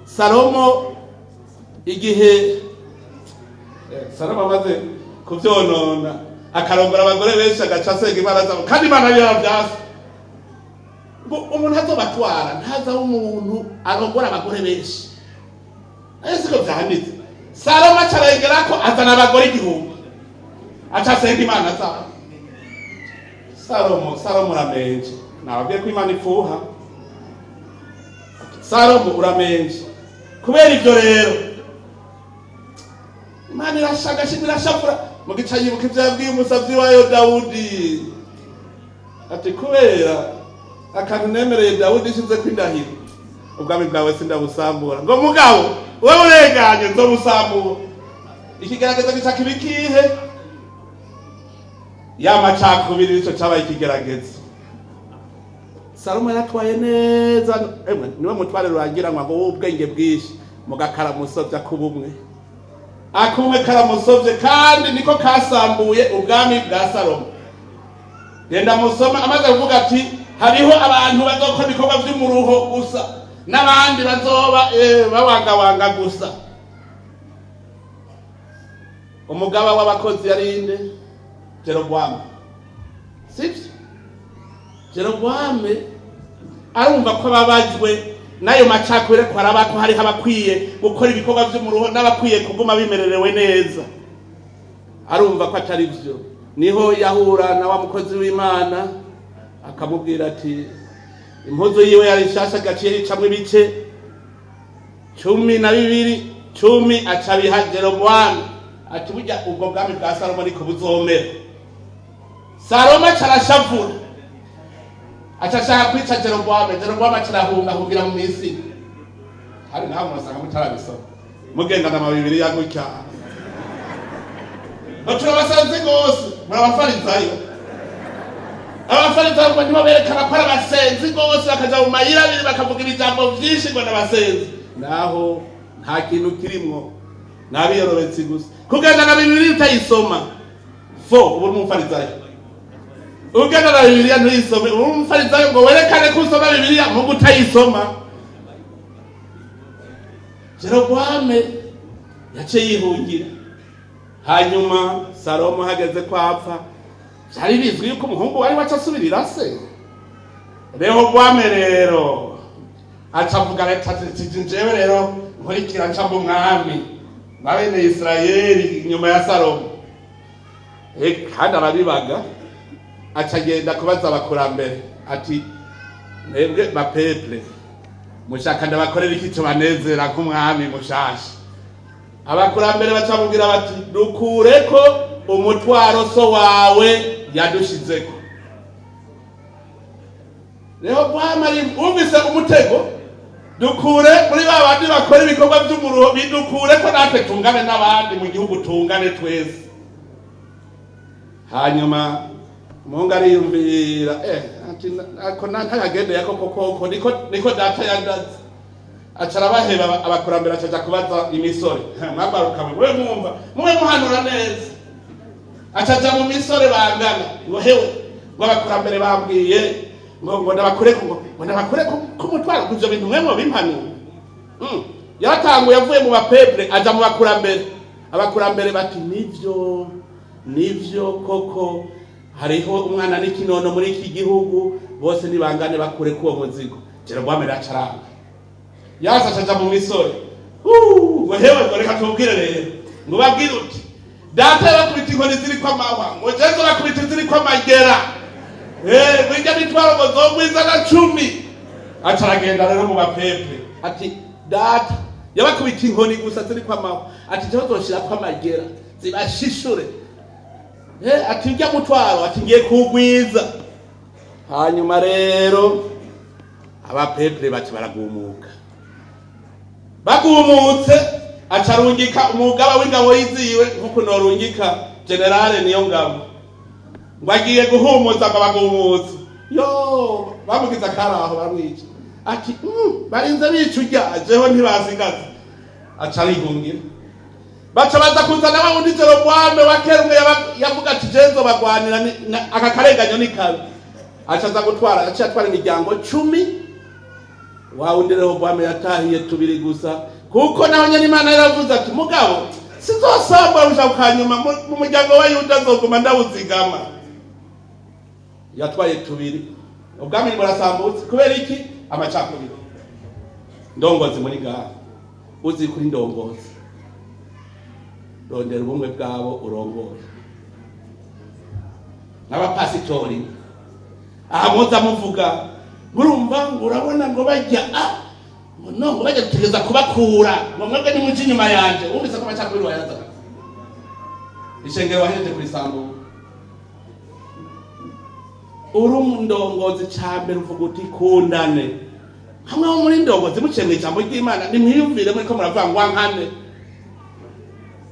Salomo, igihe Salomo amaze kuvyonona, akarongora abagore benshi, agaca asenga Imana zabo, kandi Imana yari yaravyase ngo umuntu azobatwara ntazaho umuntu arongora abagore benshi. Ayo siko vyanditse. Salomo aca ko azana abagore 1000, aca asenga Imana zabo. Salomo, Salomo uramenje. Nababwiye ko Imana ipfuha. Salomo uramenje. Kubera ivyo rero Imana irashagashima, irashafura mu gica, yibuka ivyo yabwiye umusavyi wayo Dawudi, ati: "Kubera akantu nemereye Dawudi ishize indahiro, ubwami bwawe sindabusambura." Ngo mugabo wewe urenganye, nzobusambura. Ikigaragaza gica kibi kihe? Ya macakubiri. Nico cabaye ikigeragezo. Salomo yaratwaye neza, emwe niwe mutware rurangiranwa ngo w'ubwenge bwinshi, mugakaramusovya kubumwe akumwe karamusovye, kandi niko kasambuye ubwami bwa Salomo. Genda musoma, amaze kuvuga ati hariho abantu bazokora ibikorwa vy'umuruho gusa, n'abandi bazoba bawangawanga gusa. Umugaba w'abakozi yarinde? Jerobowamu, sivyo? Jerobowamu arumva ko babajwe n'ayo macakubiri, ko araba ko hariho abakwiye gukora ibikorwa vy'umuruho n'abakwiye kuguma bimererewe neza. Arumva ko atari vyo. Niho yahura na wa mukozi w'Imana, akamubwira ati impuzu yiwe yari nshasha, gaciye yicamwo ibice 12, 10 aca abiha Jerobowamu, ati burya ubwo bwami bwa Salomo niko buzomera. Salomo aca arashavura, aca ashaka kwica Jerobowamu. Jerobowamu aca arahunga, ahungira mu Misiri. Hari naho murasanga mutarabisoma, mugendana amabibiriya gutya ngo turabasanze rwose, muri abafarizayo. Abafarizayo ngo nibo berekana ko ari abasenzi rwose, bakaja mu mayira abiri, bakavuga ibijambo vyinshi ngo n'abasenzi, naho nta kintu kirimwo, n'abiyorobetsi gusa. Kugendana Bibiliya utayisoma, fo uba uri umufarizayo. Ugendana Bibiliya ntuyisome, uba uri umufarizayo. Ngo werekane ko usoma Bibiliya mugo utayisoma. Jerobowamu yaciye yihungira. Hanyuma Salomo hageze ko apfa, vyari bizwi yuko umuhungu wari waca asubirira se, Rehobowamu. Rero aca avuga leta ati: "Jewe rero nkurikira nca mba umwami na bene Isirayeli inyuma ya Salomo." Kandi arabibaga, aca agenda kubaza abakurambere ati: "Mwebwe bapeuple, mushaka ndabakorera iki tubanezera nk'umwami mushasha?" Abakurambere bacamubwira bati: "Dukureko umutwaro so wawe yadushizeko." Rehobowamu ari wumvise umutego: "Dukure muri ba bandi bakora ibikorwa by'umuruho, bidukure ko natwe tungane n'abandi mu gihugu, tungane twese." Hanyuma umuhungu ariyumvira, ati ako ntakagendeye ko koko niko data yandaze. Aca arabaheba abakurambere, acaja kubaza imisore. Mwambaruka mwe mwumva, mube muhanura neza. Acaja mu misore bangana, ngo: "Hewe," ngo, "abakurambere bambwiye ngo ndabakure ngo ndabakure ku mutwaro ivyo bintu mwe mubimpanura." Yaratanguye avuye mu bapeuple, aja mu bakurambere. Abakurambere bati: "Nivyo, nivyo koko, hariho umwana n'ikinono muri iki gihugu, bose nibangane, bakure kuwo muzigo." Jerobowamu aracaranga yaza, acaja mu misore, ngo: "Hewe," ngo, "reka tubwire rero." Ngo: "Babwire uti data yakubita inkoni ziriko amahwa, ngo jezo bakubita iziriko amagera, ngo irya mitwaro ngo zogwiza na 10." Aca aragenda rero mu bapeuple, ati: "Data yabakubita inkoni gusa ziriko amahwa," ati, "jewe zoshirako amagera zibashishure." Ati: "Urya mutwaro," ati, "ngiye kuwugwiza." Hanyuma rero abapeuple baca baragumuka. Bagumutse, aca arungika umugaba w'ingabo yiziwe, nkuko norungika général niyo ngabo, ngo agiye guhumuza ngo abagumutse. Yo bamugize akaraho, baramwica. Ati barinze bica urya, jeho ntibasigaza. Aca arihungira, baca baza kuzana wa wundi Jerobowamu wa kera, umwe yavuga ati: "Je nzobagwanira, aka karenganyo ni kabi." Aca aza gutwara, aca atwara imiryango 10. Wa wundi Rehobowamu yatahiye tubiri gusa, kuko naho nyene Imana yaravuze ati: "Mugabo sizosambura gushaka kanyuma mu muryango wa Yuda, nzoguma ndawuzigama." Yatwaye tubiri, ubwami burasambutse. Kubera iki? Amacakubiri. Ndongozi muri ngaha, uzi kuri ndongozi, rondera ubumwe bwabo urongoye. N'abapasitori aha muza muvuga, murumva ngo urabona ngo bajya, ngo no ngo bajya dutegereza kubakura, ngo mwebwe nimuje inyuma yanje. Wumvise ko amacakubiri wayazana, ishengero wahejeje kurisambura. Uri umundongozi, ca mbere uvuga uti: "Kundane." Hamwe ho muri ndongozi, muciye mu ijambo ry'Imana, nimwiyumvire muriko muravuga ngo wankane,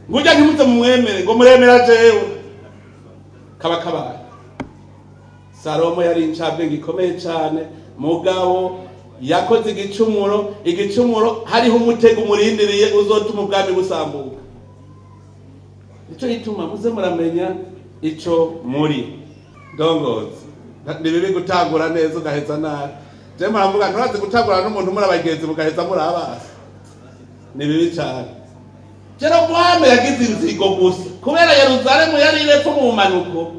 ngo urya ntimuze mumwemere, ngo muremera jewe. Kaba kabaye. Salomo yari incabwenge ikomeye cane, mugabo yakoze igicumuro. Igicumuro, hariho umutego umurindiriye uzotuma ubwami busambuka. Nico gituma muze muramenya ico muri ndongozi. Ni bibi gutangura neza ugaheza nabi. Je muravuga, nturazi gutangura n'umuntu muri abagenzi mugaheza muri abasi, ni bibi cane. Jerobowamu yagize inzigo gusa kubera Yeruzalemu yari irepfo mu bumanuko,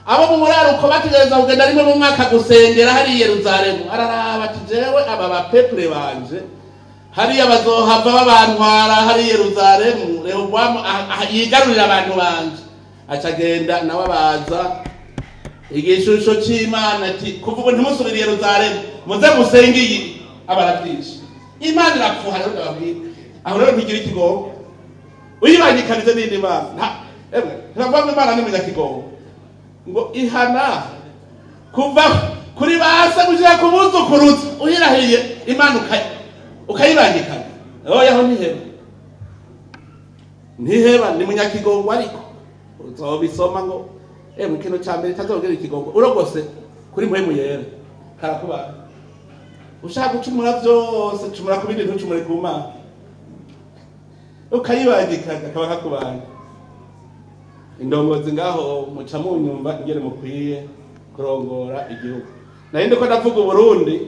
abo mu muraruko bategereza kugenda rimwe mu mwaka gusengera hari i Yeruzalemu. Araraba ati: "Jewe aba bapeuple banje hariya bazohava babantwara hari i Yeruzalemu." Rehobowamu yigarurira abantu banje, aca agenda nawe abaza igishusho c'Imana ati: "Kuva ubu ntimusubire i Yeruzalemu, muze musenge iyi." Abaravyishe, Imana irapfuha. Rero ndababwira, aho rero ntigira ikigongo, uyibangikanije n'indi mana. Emwe, ntibavuga ngo Imana ni munyakigongo, ngo ihana kuva kuri base gushika ku buzukuruza. Uhirahiye Imana ukayibangikana, oya, aho ntiheba, ntiheba, ni munyakigongo. Ariko uzobisoma ngo emwe, ikintu ca mbere itazogera ikigongo, urogose kuri Mpwemu Yera, karakubaye. Ushaka gucumura vyose, cumura ku bindi, ntucumure ku Mana. Ukayibangikanya, kaba kakubaye. Indongozi ngaho muca munyumva ingene mukwiye kurongora igihugu. Nari ndiko ndavuga Uburundi.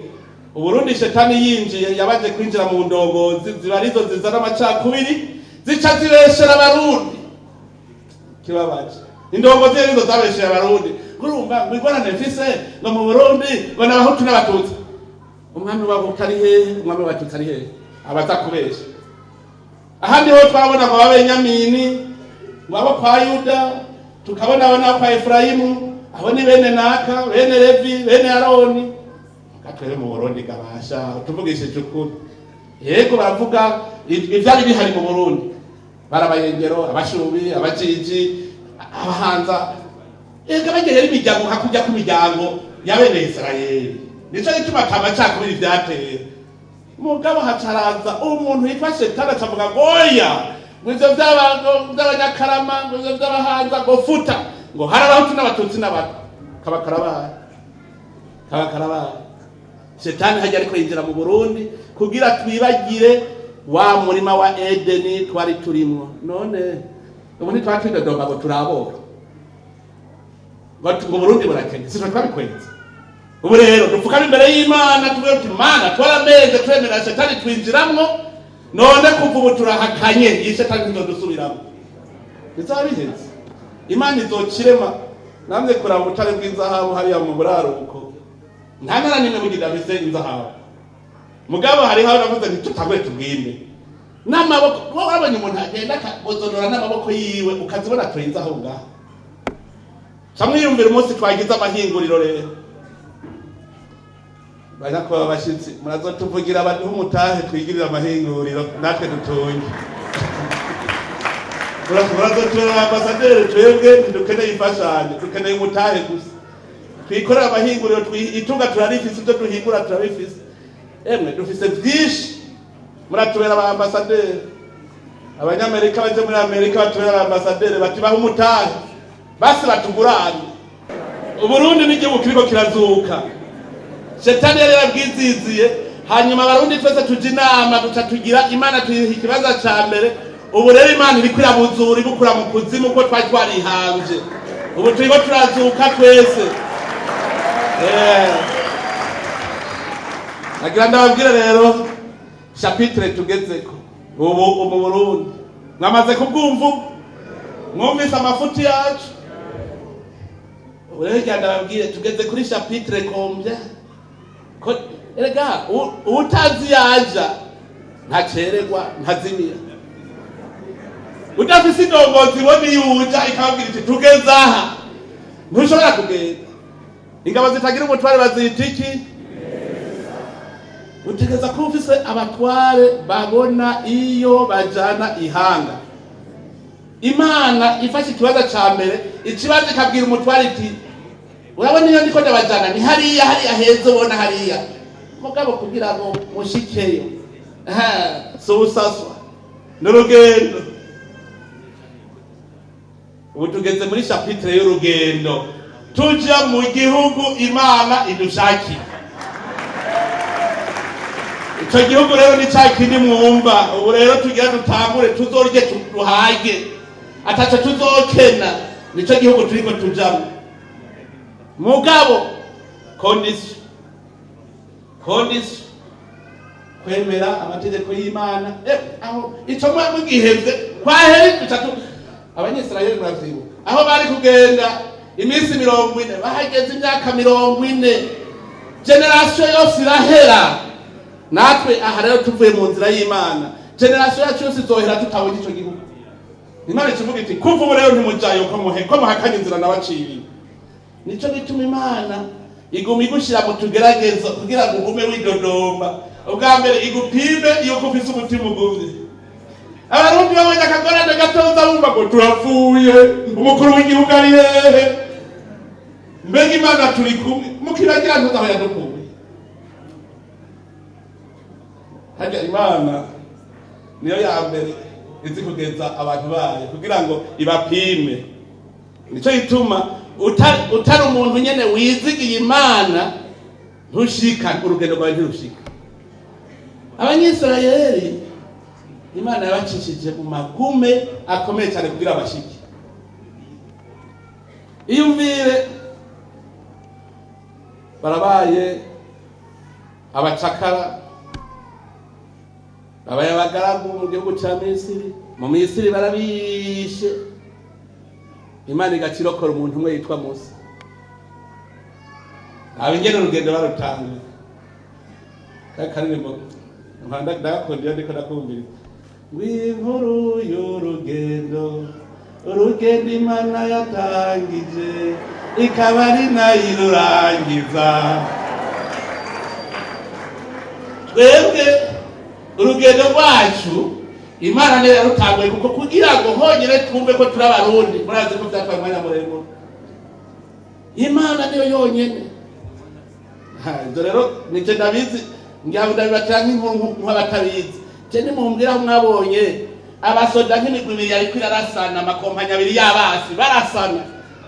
Uburundi, shetani yinjiye, yabaje kwinjira mu ndongozi, ziba arizo zizana amacakubiri, zica zibeshera Abarundi. Kibabaje, indongozi arizo zabeshera Abarundi. Urumva ngo ingorane mfise ngo mu Burundi ngo n'Abahutu n'Abatutsi. Umwami w'Abahutu ari hehe? Umwami w'Abatutsi ari hehe? Abaza kubesha. Ahandi ho twabona ngo ababenyamini, ngo abo kwa Yuda, tukabona abo n'abo kwa Efurayimu, abo ni bene naka, bene Levi, bene Aroni. Gatwere mu Burundi gabasha tuvugishije ukuri, yego, baravuga ivyari bihari mu Burundi, barabayengero, Abashubi, Abajiji, Abahanza. Ega bageye imiryango nka kurya kw'imiryango ya bene Isirayeli. Nico gituma atamacakubiri vyateye. Mugabo hacaraza umuntu yitwa Shetani, acavuga ngo oya, ngo ivyo vy'Abanyakarama, ngo ivyo vy'Abahanza, ngo futa, ngo hari Abahutu n'Abatutsi n'Abatwa. Kaba karabaye, kaba karabaye. Shetani hajya ariko yinjira mu Burundi kugira twibagire wa murima wa Edeni twari turimwo. None ubu ntitwari twidodomba ngo turabora, ngo Burundi burakenye? Sitwe twabikwenze. Ubu rero dupfukame imbere y'Imana, tuvuge tuti: "Mana, twarameze twemera shetani twinjiramwo, none kuva ubu turahakanye iyi shetani, ntizodusubiramo." Bizaba biheze, Imana izokirema. Namwe kuraba ubutare bw'inzahabu hariya mu buraruko, nta ntara nimwe bugira afise inzahabu. Mugabo hariho aho navuze nti tutangure tubwime n'amaboko. Wowe wabonye umuntu agenda akabozonora n'amaboko yiwe, ukazibona atoye inzahabu ngaha. Ca mwiyumvira umunsi twagize amahinguriro. Rero banyakuba abashitsi, murazotuvugira baduhe umutahe, twigirire amahinguriro natwe dutunge. Murazotubera ambasaderi. Twebwe ntidukeneye imfashanyo, dukeneye umutahe gusa, twikorera amahinguriro. Itunga turarifise, ibyo duhingura turabifise, emwe dufise vyinshi. Muratubera aba ambasaderi. Abanyamerika baje muri Amerika batubera aba ambasaderi, bati: "Baha umutahe basi batugurane." Uburundi n'igihugu kiriko kirazuka. Shetani yari yarabwiziziye. Hanyuma Abarundi twese tuja inama, duca tugira Imana, tuyiha ikibanza ca mbere. Ubu rero Imana iriko irabuzura, ibukura mu kuzimu ko twari twarihamvye. Ubu turiko turazuka twese. Nagira ndababwire rero chapitre tugezeko ubu mu Burundi. Mwamaze kubwumva ubu? Mwumvise amafuti yacu? Ubu rero ngira ndababwire tugeze kuri chapitre combien? Ko erega uwutazi yaja ntacererwa, ntazimira. Udafise indongozi ibona iyo uja ikababwira iti tugeze aha, ntushobora kugenda. Ingabo zitagira umutware bazita iki? Utegeza kuba ufise abatware babona iyo bajana ihanga. Imana ifashe ikibazo ca mbere, ikibazo ikabwira umutware iti urabona iyo ndiko ndabajana ni hariya, hariya heza ubona hariya, mugabo kugira ngo mushikeyo si ubusaswa, ni urugendo. Ubu tugeze muri chapitre y'urugendo, tuja mu gihugu Imana idushakiye. Ico gihugu rero ni ca kindi mwumva. Ubu rero tugira dutangure, tuzorye duhage, ataco tuzokena. Nico gihugu turiko tujamwo. Mugabo condition kwemera amategeko y'Imana. Aho ico mwa mugihevye kwaheri duca Abanyisirayeli muravyibuka aho bari kugenda iminsi 40, bahageze imyaka 40, génération yose irahera. Natwe aha rero tuvuye mu nzira y'Imana, génération yacu yose izohera tutabonye ico gihugu. Imana ikivuga iti kuva ubu rero ntimujayo, ko muhe ko muhakanye inzira nabaciriye. Nico gituma Imana iguma igushira mu tugeragezo kugira ngo ugume widodomba. Ubwa mbere igupime yuko ufise umutima ugumye. Abarundi babonye akagorane gatoza bumva ngo turapfuye, umukuru w'igihugu ari hehe, mbega Imana turi kumwe? Mukiragira ntuzi aho yadukuye. Harya Imana niyo ya mbere izi kugeza abantu bayo kugira ngo ibapime. Nico gituma utari umuntu nyene wizigiye Imana ntushika, urugendo rwawe ntirushika. Abanyisirayeli Imana yabacishije mu magume akomeye cyane kugira abashike. Iyumvire, barabaye abacakara, babaye abagaragu mu gihugu ca Misiri. Mu Misiri barabishe, Imana igacirokora umuntu umwe yitwa Musa. Aba ingene urugendo barutanga. Karirimbo mpanda ndagakunda iyo ndiko ndakumviriza, ngw'inkuru y'urugendo, urugendo Imana yatangije ikaba ari nayo irurangiza. Twebwe urugendo rwacu Imana niyo yarutanguye, kuko kugira ngo honyine twumve ko turi Abarundi, murazi ko vyatwaye umwanya muremure. Imana niyo yonyene. Ivyo rero nije ndabizi, ngira ngo ndabibatera nk'inkuru nk'abatabizi. Je nimumbwira aho mwabonye abasoda nk'imigwi ibiri yariko irarasana, amakompanyi abiri y'abasi barasana,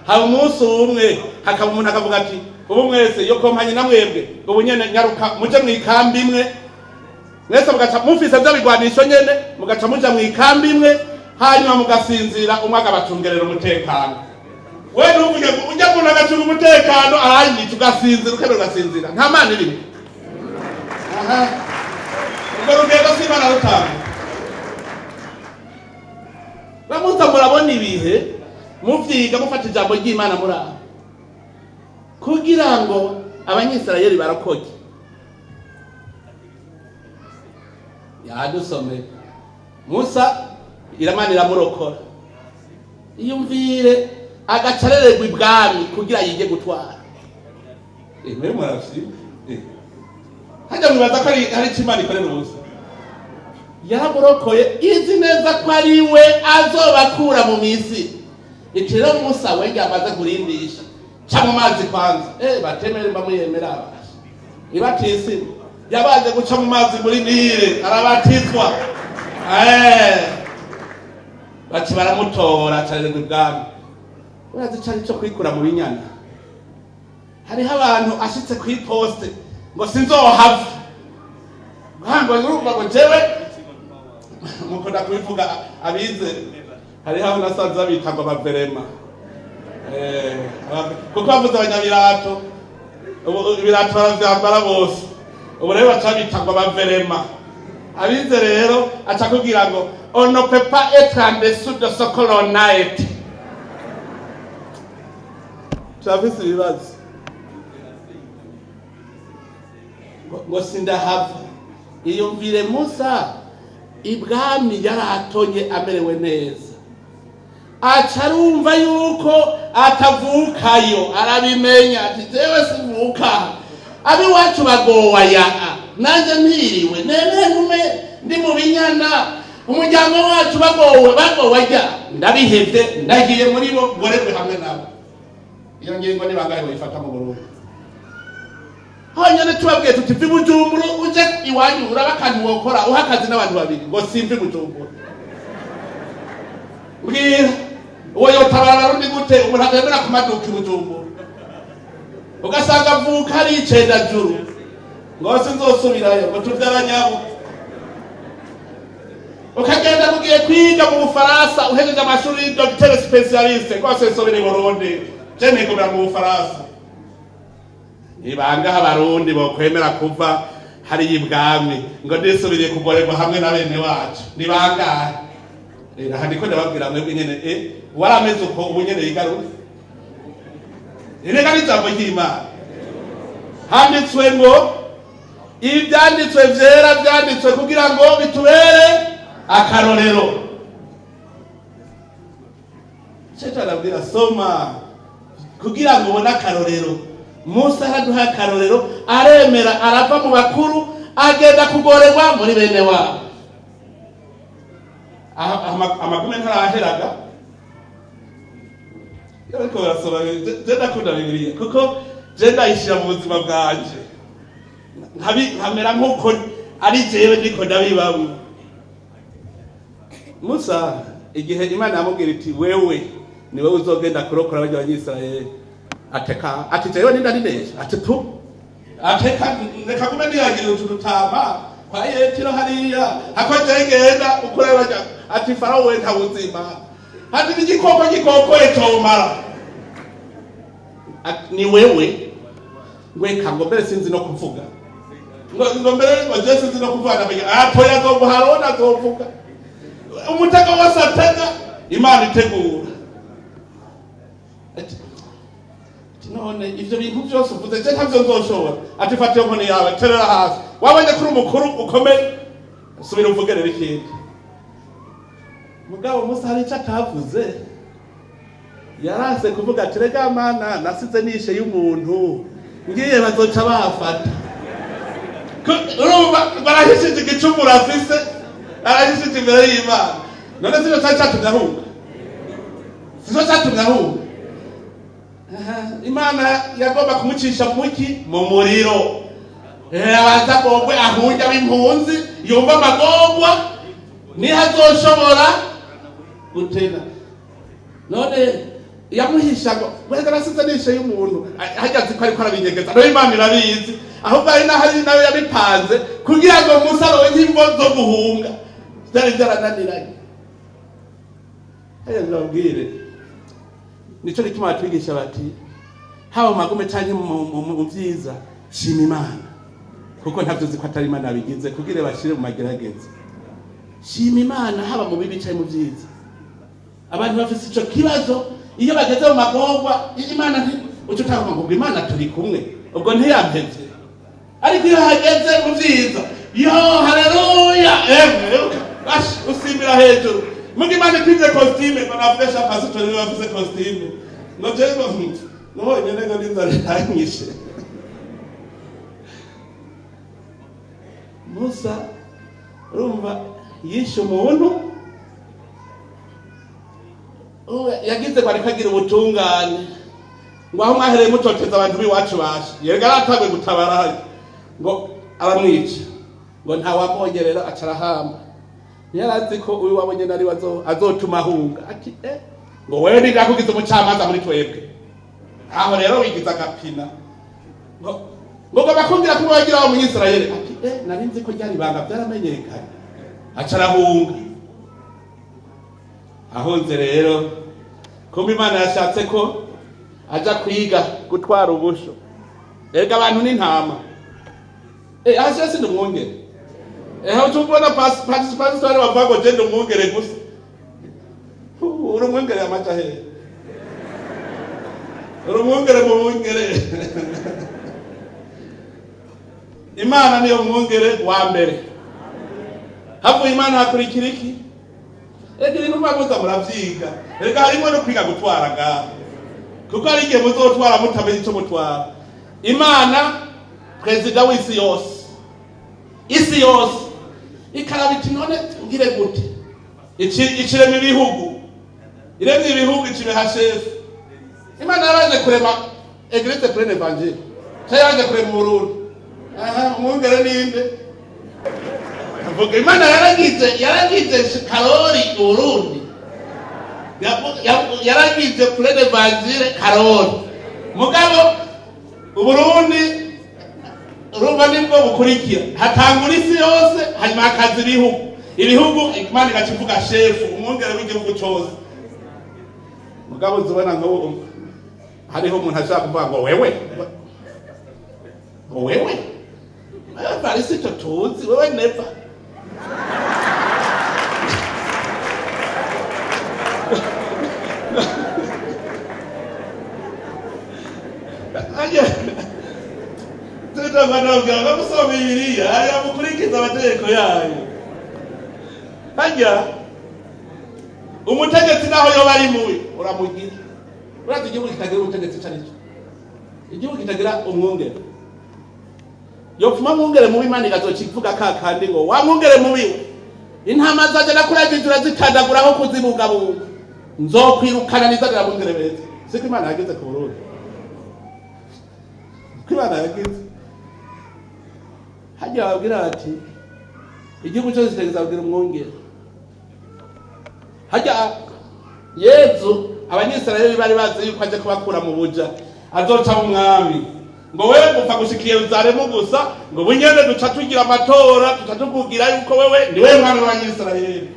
haba umunsi umwe hakaba umuntu akavuga ati ubu mwese iyo kompanyi na mwebwe ubu nyene nyaruka muje mw'ikambi imwe, mwese mugaca mufise vya bigwanisho nyene, mugaca muja mw'ikambi imwe, hanyuma mugasinzira, umwe akabacungerera umutekano. We ntuvuge ngo ujya muntu agacunga umutekano aranyica, ugasinzira, ukemera ugasinzira, nta Mana irimo. Aha urwo rugendo si Imana rutanga. Bamuza murabona ibihe muvyiga, mufata ijambo ry'Imana muri aho kugira ngo Abanyisirayeli barokoke. Yadusomeye Musa, Iramana iramurokora. Iyumvire agacarererwa ibwami kugira yige gutwara. Mwe muravyibuka? Hajya mwibaza ko hari ico Imana ikorera ubusa? Yaramurokoye izi neza ko ari we azobakura mu Misiri. Iti rero Musa wenge amaze kurindisha, ca mu mazi kwanza. Batemere mbamuyemera abasha ibatisi yabaze guca mu mazi muri Nile arabatizwa. Baci baramutora acarererwa ibwami. Urazi ico ari co kwikura mu binyana? Hariho abantu ashitse kw'iposte ngo sinzohava. Ntabwo urumva ngo jewe mukunda kubivuga abize, hariho aho nasanze babita ngo abaverema. Kuko bavuze abanyabirato, ubu ibirato baravyambara bose, ubu rero baca babita ngo abaverema. Abize rero aca akubwira ngo on ne peut pas être en dessous de ce que l'on a été. Turafise ibibazo ngo sindahava. Iyumvire Musa ibwami yaratonye amerewe neza, aca arumva yuko atavukayo, arabimenya ati jewe sivuka, abiwacu bagowa yaa, nanje mpiriwe nene nkume ndi mu binyana, umuryango wacu bagowe bagowa rya, ndabihevye ndagiye muri bo ngorerwe hamwe nabo. Iyo ngingo ni bangahe bayifata mu Burundi? Honyene tubabwiye tuti va i Bujumbura uje iwanyu uraba akantu wokora uha akazi n'abantu babiri, ngo simva i Bujumbura. Mbwira uwo yotabara Abarundi gute? Umuntu atemera ku maduka i Bujumbura, ugasanga avuka ari icendajuru, ngo sinzosubirayo, ngo tuvyaranyabo. Ukagenda mugiye kwiga mu Bufaransa, uhejeje amashuri docteur spécialiste, ngo sinsubira i Burundi, je nigumira mu Bufaransa. Ni bangahe Abarundi bokwemera kuva hariya ibwami ngo nisubiriye kugorerwa hamwe na bene wacu? Ni bangahe? Rero aha ndiko ndababwira mwebwe nyene, warameze uko ubu nyene yigarure. Erega n'ijambo ry'Imana handitswe ngo ibyanditswe vyera vyanditswe kugira ngo bitubere akarorero. Shetani arabwira soma kugira ngo ubone akarorero. Musa araduha akarorero, aremera arava mu bakuru agenda kugorerwa muri bene wabo. Amagume ntaraheraga. Iyo bariko barasoma, je ndakunda Bibiliya kuko je ndayishira mu buzima bwanje, nkamera nk'uko ari jewe ndiko ndabibamwo. Musa igihe Imana yamubwira iti wewe ni wewe uzogenda kurokora barya Abanyisirayeli, ateka ati jewe ninda ninesha, ati tu ateka reka gume niyagira utu dutama kwa Yetiro hariya hako jewe ngenda ukureba barya, ati Farawo we nta buzima, ati n'igikoko gikokoye comara. Ati ni wewe ngweka ngo mbere sinzi no kuvuga, ngo mbere ngo jewe sinzi no kuvuga, ndamenya atoya azoguha Aroni azovuga. Umutego wose atega Imana itegura. Ati none ivyo bintu vyose uvuze je ntavyo nzoshobora. Ati fata iyo nkoni yawe terera hasi, wabonye kuri umukuru ukomeye, subira uvuge rero ikindi. Mugabo Musa hari ico atavuze, yarase kuvuga ati rega Mana nasize nishe y'umuntu ngiye bazoca bafata. Urumva barahishije igicumuro afise, arahishije imbere y'Imana. None sivyo cari catumye ahunga? Sivyo catumye ahunga? Imana yagomba kumucisha muki mu muriro, abanza agogwe ahunge ab'impunzi, yumva amagorwa niho azoshobora gutena. None yamuhisha ngo wenda nasize nishe y'umuntu, harya azi ko ariko arabinyegeza, nawe Imana irabizi, ahubwo ari naho ari nawe yabipanze kugira ngo Musa aronke imvo zo guhunga, vyari vyarananiranye. Haya ndababwire, nico gituma batwigisha bati haba mu magume canke mu vyiza shima Imana, kuko ntavyo uzi ko atari Imana yabigize kugira bashire mu magerageza. Shima Imana haba mu bibi canke mu vyiza. Abantu bafise ico kibazo iyo bageze mu magorwa, Imana uca utanga ngo Imana turi kumwe, ubwo ntiyampevye. Ariko iyo hageze mu vyiza, yo haleluya, emwe bash usimbira hejuru. Muga Imana ikwivye costume, ngo navuge sha pastor niwe wavuze costume, ngo je ngo ngo nyene ngo n'inzara iranyishe. Musa urumva yishe umuntu, yagize ngo ariko agira ubutungane, ngo aho mwahereye mutoteza abantu b'iwacu bashe, yerega aratangwe gutabara hano, ngo aramwica, ngo ntawabonye rero aca arahamba. Ntiyarazi ko uyu wabonye nari azotuma ahunga. Ati ngo wewe nirakugize umucamanza muri twebwe, aho rero wigize agapina, ngo ngo bakumbwira ko wagira wa Munyisirayeli. Ati Nari nzi ko ryari ibanga, byaramenyekanye. Aca arahunga. Ahunze rero, kumbe Imana yashatse ko aja kwiga gutwara ubusho. Erega abantu n'intama. Hasi hasi ndi umwungere. Aho tubona pastori bavuga ngo je ndi umwungere gusa. Uri umwungere amaja hehe? Uri umwungere mu bungere. Imana niyo mwungere wa mbere. Havuye Imana hakurikira iki? Ega ibintu muba muravyiga. Erega harimo no kwiga gutwara ngaho, kuko hari igihe muzotwara mutamenya ico mutwara. Imana perezida w'isi yose, isi yose ikaraba iti: "None ngire gute?" Icirema ibihugu, iremye ibihugu icibeha shefu. Imana yabanje kurema Église Pleine Évangile, ca yabanje kurema Uburundi. Aha umwungere ninde? Avuga Imana yaragize Karori Uburundi, yaragize Pleine Évangile Karori. Mugabo Uburundi urumva nibwo bukurikira. Hatangura isi yose, hanyuma hakaza ibihugu. Ibihugu Imana igaca ivuga shefu, umwungere w'igihugu cose. Mugabo uzibona nk'ubu hariho umuntu ashaka kuvuga ngo wewe, ngo wewe, wewe Varisito tuzi wewe, never. Aje tutabanaga bamusoma Bibiliya, aya mukurikiza amategeko yayo. Hajya umutegetsi naho yoba ari mubi uramugira. Urazi igihugu kitagira ubutegetsi ico arico? Igihugu kitagira umwungere. Yopfuma mwungere mubi, Imana igazoca ivuga ka kandi ngo: "Wa mwungere mubi we, intama zanje nakuragije urazitandaguraho kuzibungabunga, nzokwirukana nizanira abungere beza." Siko Imana yagize ku Burundi? Ko Imana yagize hajya babwira bati igihugu cyose kitegeza kugira umwungere. Hajya Yezu, Abanyisirayeli bari bazi yuko aje kubakura mu buja, azoca umwami, ngo wewe gupfa gushika i Yerusalemu gusa, ngo bunyene duca tugira amatora, duca tukugira yuko wewe ni wewe mwami w'Abanyisirayeli.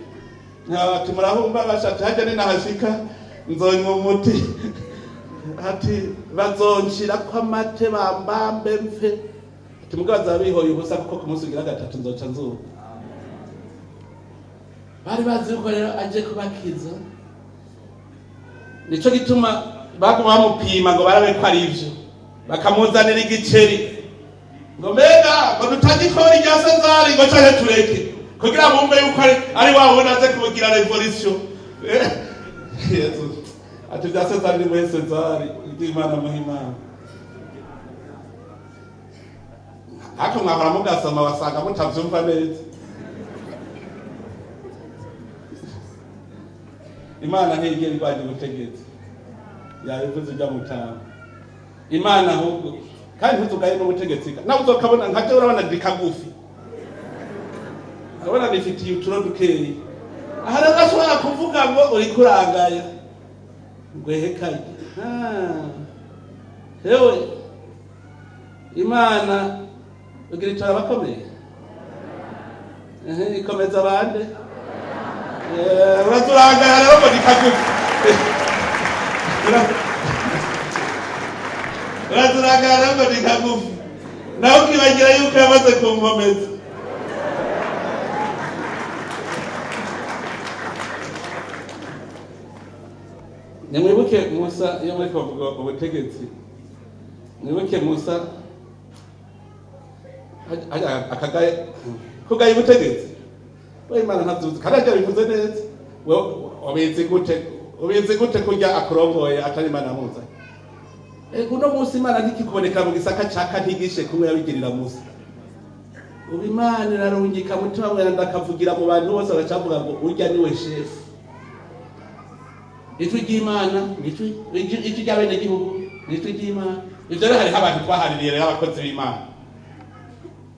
Ati: "Murahumba bashatse hajya ninahashika nzonywa umuti." Ati: "Bazonshirako amate bambambe mfe." Ati: "Mugabo bazaba bihoye ubusa, kuko ku munsi ugira gatatu nzoca nzuka." Bari bazi yuko rero aje kubakiza. Nico gituma baguma bamupima ngo barabe ko ari ivyo, bakamuzanira igiceri ngo: "Mbega ngo dutange ikori rya Sezari, ngo canke tureke?" Kugira bumve yuko ari wa wundi aze kubugira révolution. Yezu ati: "Bya Sezari ni muhe Sezari, iby'Imana muhe Imana." Ariko mwahora mugasoma basanga mutavyumva neza. Imana ntigera irwanya ubutegetsi, yabivuze ujya mutanga Imana ahubwo. Kandi ntuzugaye n'ubutegetsi, nawe uzokabona nka jewe. Urabona ndi kagufi, urabona nifitiye uturo dukeyi. Aha rero ashobora kuvuga ngo uriko urangaya, ngo ehekaye hewe. Imana ugira itora abakomeye. Ehe, ikomeza abande. Uraturangaya rero ngo ni kagufi. Uraturangaya rero ngo ni kagufi, nawe ukibagira yuko yamaze kunkomeza. Nimwibuke Musa, iyo muri kuvuga ubutegetsi, mwibuke Musa akagaye kugaya ubutegetsi. We Imana ntavyuzi kandi arya bivuze neza. We ubizi gute? Ubizi gute kurya akurongoye atari Imana yamuzanye? Ego, uno munsi Imana ntikikuboneka mu gisaka caka, ntigishe kumwe yabigirira Musa. Ubu Imana irarungika Mutima Mweranda akavugira mu bantu bose, bagacavuga ngo urya niwe shefu. Ijwi ry'Imana ni ijwi ry'abenegihugu, ni ijwi ry'Imana. Ivyo rero hariho abantu twahaririye rero, abakozi b'Imana,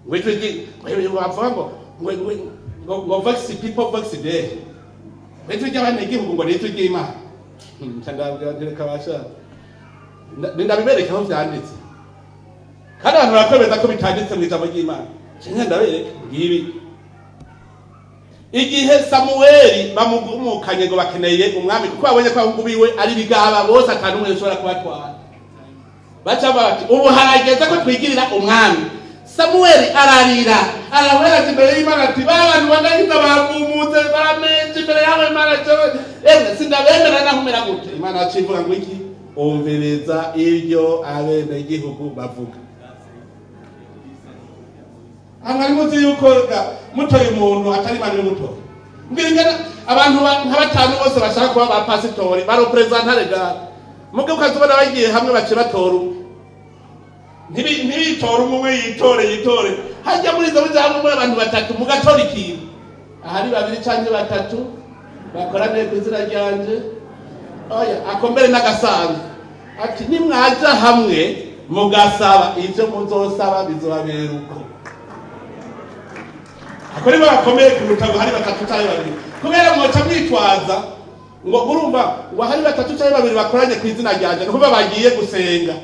ngo ijwi bavuga ngo vox people vox dei, ngo ijwi ry'abenegihugu ngo ni ijwi ry'Imana. Nca ndababwira nti: "Reka basha ndabibereke aho vyanditse." Kandi abantu barakwemeza ko bitanditse mu ijambo ry'Imana. Nca ndabereka ngibi. Igihe Samuweli bamugumukanye ngo bakeneye umwami, kuko babonye ko abahungu biwe ari bigaba bose, atanu umwe ushobora kubatwara, baca bati ubu harageze ko twigirira umwami. Samuweli ararira, arahwera imbere y'Imana ati: "Ba bantu bagahiza bagumutse, baramenje imbere yawe Imana, jewe emwe sindabemera nahumera gute?" Imana yaciye ngo iki? "Umviriza ibyo abenegihugu bavuga." Mwari muzi yuko mutoye umuntu atari Imana imutoye? Mbwira ingene abantu nka batanu bose bashaka kuba ba pasitori, ba représentant légal, muge ukazibona bagiye hamwe, bace batora umwe. Ntibitore umwe umwe, yitore yitore. Hajya muri izo hamwe muri abantu batatu mugatora ikintu, ahari babiri canke batatu bakoraniye ku izina ryanje. Oya, akombere n'agasanzwe ati nimwaja hamwe mugasaba, ivyo muzosaba bizobabera uko. Ako nibo bakomeye kuruta ngo hari batatu canke babiri, kubera mwoca mwitwaza ngo urumva ngo hari batatu canke babiri bakoranye ku izina ryanje, ni ukuvuga bagiye gusenga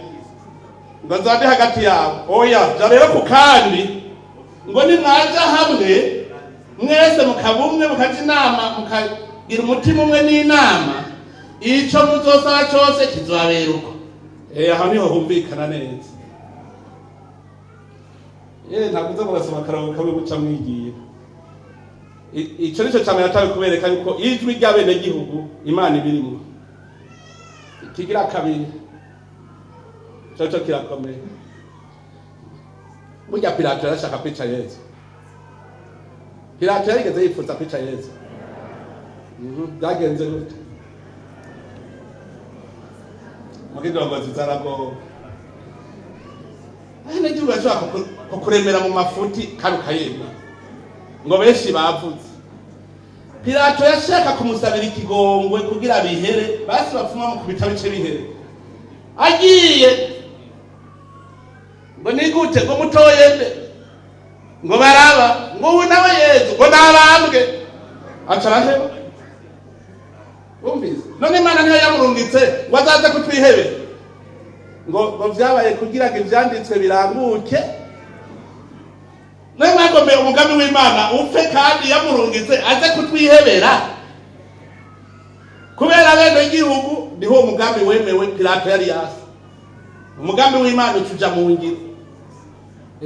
ngo nzande hagati yabo. Oya, ja rero ku kandi ngo nimwaja hamwe mwese mukaba umwe, mukaja inama, mukagira umutima umwe n'inama, ico muzosaba cose kizobabera uko. Aho niho humvikana neza. Ntabwo uza murasoma akarongo kamwe muca mwigira. Ico nico cane yatawe kubereka yuko ijwi ry'abenegihugu Imana ibirimwo. Ikigira kabiri coco kirakomeye. Burya Pilato yarashaka kwica Yezu. Pilato yarigeze yifuza kwica Yezu. Byagenze gute? Muga indongozi zaragowe. Abenegihugu bashobora kukuremera mu mafuti kandi ukayemera ngo benshi bavuze. Pilato yashaka kumusabira ikigongwe kugira bihere, basi bapfuma mukubita bice bihere. Agiye ngo nigute ngo mutoye nde? Ngo baraba, ngo ubu nawe Yezu ngo nabambwe, aca araheba. Wumvise? None Imana niyo yamurungitse ngo azaze kutwihebe, ngo vyabaye kugira ngo ivyanditswe biranguke. None mwagomeye umugambi w'Imana upfe kandi yamurungitse aze kutwihebera? Kubera bene igihugu niho umugambi wemewe. Pilato yari yasi umugambi w'Imana ucuja mu ngiro.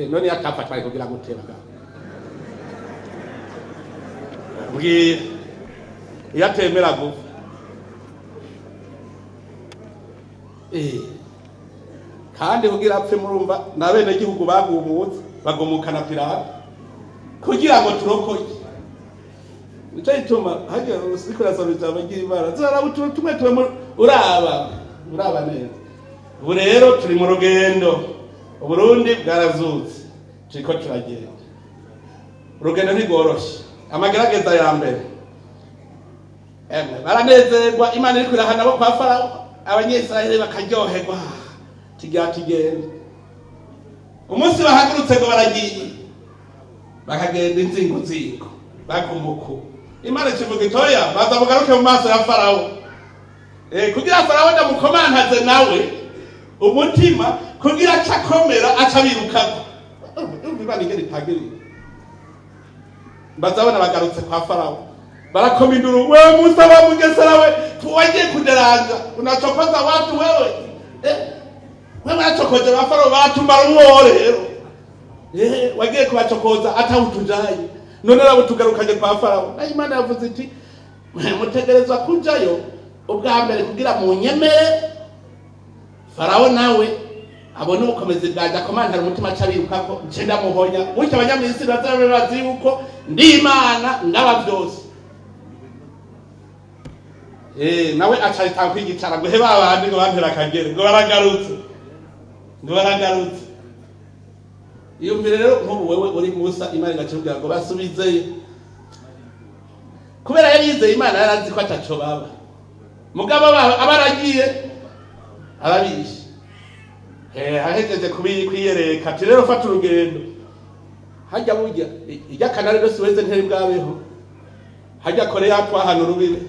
None yatapfa twari kugira gute bagabo? Mbwira, iyo atemera gupfa. Kandi kugira apfe, murumva na bene gihugu bagumutse, bagumukana Pilato kugira ngo turokoke. Nico gituma hagiye uriko urasoma ijambo ry'Imana, zaraba utuntu tumwe tumwe, uraba neza. Ubu rero turi mu rugendo. Uburundi bwarazutse, turiko turagenda. Urugendo ntigoroshe. Amagerageza ya mbere, emwe baranezerwa, Imana iriko irahana bo kwa Farawo, Abanyisiraheli bakaryoherwa, tugira tugende. Umunsi bahagurutse ngo baragiye, bakagenda inzingo bagumuku, Imana ikivuga itoya, baza mugaruke mu maso ya Farawo. Kugira Farawo ndamukomantaze nawe umutima, kugira aca akomera, aca abirukako. Urumva Imana ingene ipangiriye. Bazabona bagarutse kwa Farawo, barakoma induru: "We Musa wa Mugesera, we wagiye kuderanja, unachokoza watu wewe. Wewe wachokoje ba Farawo, batumara uwo rero. Wagiye kubachokoza atawutujaye, none rabo tugarukanye kwa Farawo." Nayo Imana yavuze iti: "Mutegerezwa kujayo ubwa mbere kugira munyemere, Farawo nawe abone ubukomezi bwanjye, akomantara umutima, aca abirukako, nce ndamuhonya gutyo, Abanyamisiri bazabe bazi yuko ndi Imana ngaba byose." Nawe aca ahita kwigicara ngo he babandi ngo bampera akagere, ngo baragarutse, ngo baragarutse. Iyumvire rero nk'ubu wewe uri Musa, Imana igacubwira ngo basubizeyo. Kubera yari yizeye Imana, yari azi ko ataco baba, mugabo aba aragiye arabishe. Ahejeje kwiyereka ati: "Rero fata urugendo." Hajya burya irya canal de Suez nteri bwabeho, hajya Korea twahana urubibe.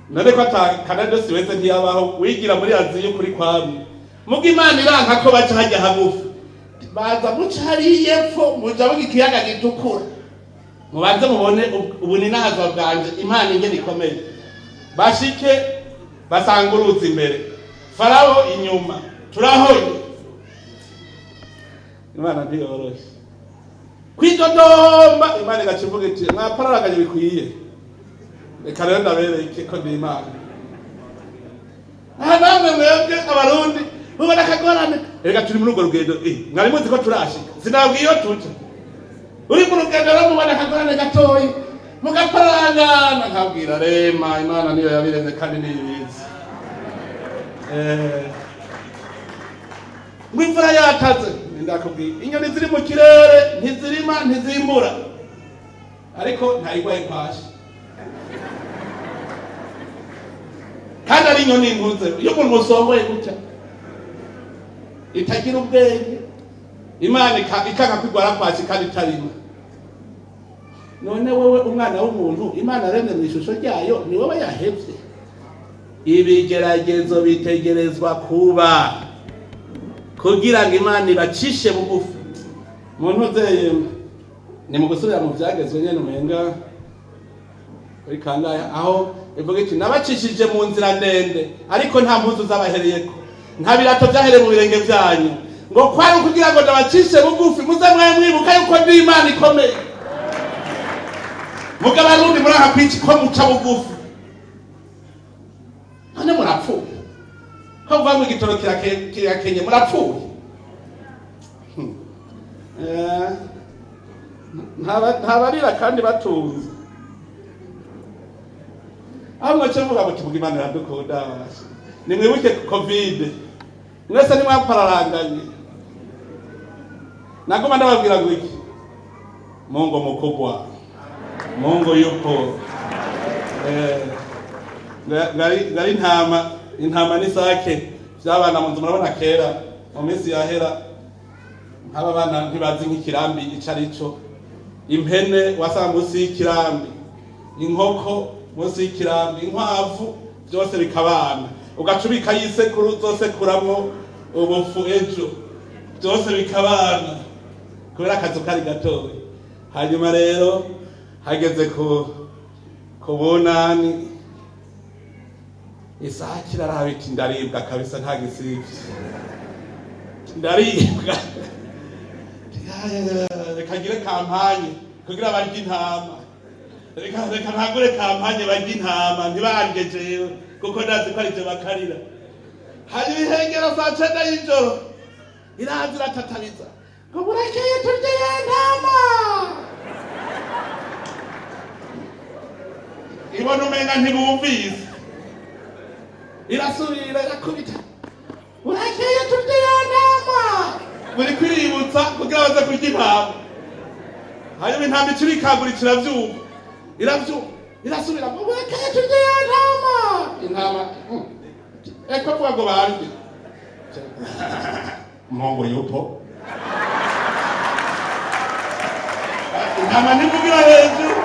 None ko ata canal de Suez ntiyabaho, wigira muri Aziya ukuri kwamwe, muga Imana iranka ko baca hajya hagufi. Baza muca hariya epfo, muja mu ikiyaga gitukura, mubanze mubone ubuninahazwa bwanje, Imana ingene ikomeye. Bashike basanga uruzi imbere, Farawo inyuma, turahonye. Imana ntiyoroshe kwidodomba. Imana igaca ivuga iti: "Mwapararaganye bikwiye, reka rero ndabereke ko ndi Imana." Aha namwe mwebwe Abarundi mubona akagorane. Reka turi muri urwo rugendo, mwari muzi ko turashika, sinabwiye iyo tuja. Uri mu rugendo rero, mubona akagorane gatoyi mugaparangana, nkabwira rema Imana niyo yabiremye kandi niyo ibizi. Ngo imvura yataze, ndakubwiye, inyoni ziri mu kirere ntizirima, ntizimbura, ariko ntayigwaye kwashi, kandi ari inyoni nkuze. Iyo umuntu musongoye gutya itagira ubwenge, Imana ikanga kwigwara kwashi kandi itarima. None wewe umwana w'umuntu Imana aremye mu ishusho ryayo, ni wowe yahevye? Ibigeragezo bitegerezwa kuba kugira ngo Imana ibacishe bugufi. Muntu uzeye ni mu gusubira mu byagezwe nyene, umenga kuri kangahe, aho ivuga iti: "Nabacishije mu nzira ndende, ariko nta mpuzu zabahereyeko, nta birato byahereye mu birenge byanyu, ngo kwari ukugira ngo ndabacishe bugufi, muze mwe mwibuka yuko ndi Imana ikomeye." Muga Abarundi muri aha kwici ko muca bugufi, none murapfuye ko muva ngo igitoro kirakenye, murapfuye. Ntabarira kandi batunze. Aho mwace muvuga muti: "Muga Imana iradukunda." Nimwibuke COVID, mwese nimwapararanganye. Naguma ndababwira ngo iki: Mungu mkubwa, Mungu yupo. Ngari intama n'isake vy'abana mu nzu. Murabona kera mu minsi yahera, nk'aba bana ntibazi nk'ikirambi ico ari cyo. Impene wasanga munsi y'ikirambi, inkoko munsi y'ikirambi, inkwavu, byose bikabana. Ugaca ubika yisekuru uzosekuramwo ubufu ejo, byose bikabana kubera akazu kari gatoya. Hanyuma rero hageze ku bunani, isake iraraba iti: "Ndaribwa kabisa, nta gisivye, ndaribwa. Reka ngire campagne kugira barye intama. Reka ntangure campagne barye intama, ntibarye jewe, kuko ndazi ko arivyo bakarira." Hanyuma ihengera saa 9 y'ijoro iraza iratatariza ngo: "Burakeye, turye ya ntama." Ibona umenga ntibumvise, irasubira irakubita: "Burakeye, turye ya ntama." Buri kwiributsa kugira baze kurya intama. Hanyuma intama ica irikangura, iravyumva, iravyumva, irasubira ngo: "Burakeye, turye ya ntama." Intama eko avuga ngo barye. Mungu yupo. Intama ntivugira hejuru.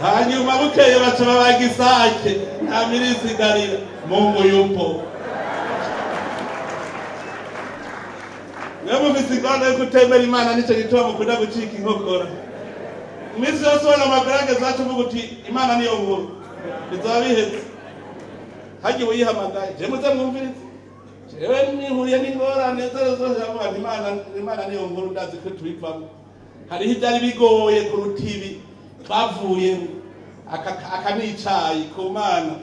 Hanyuma bukeye baca babaga isake, nta mirisigarira. Mungu yupo. Mwe mufise ingorane yo kutemera Imana, nico gituma mukunda gucika inkokora iminsi yose. Ubona amagarage zacu, uvuga uti: "Imana niyo nkuru," bizoba biheze. Hagiye uyihamagaye, je muze mwumvirize. Jewe nihuriye n'ingorane zose zose, ndavuga nti: "Imana niyo nkuru, ndazi ko tubivamo." Hariho ibyari bigoye kuruta ibi twavuyemo. Aka ni icayi ku Mana.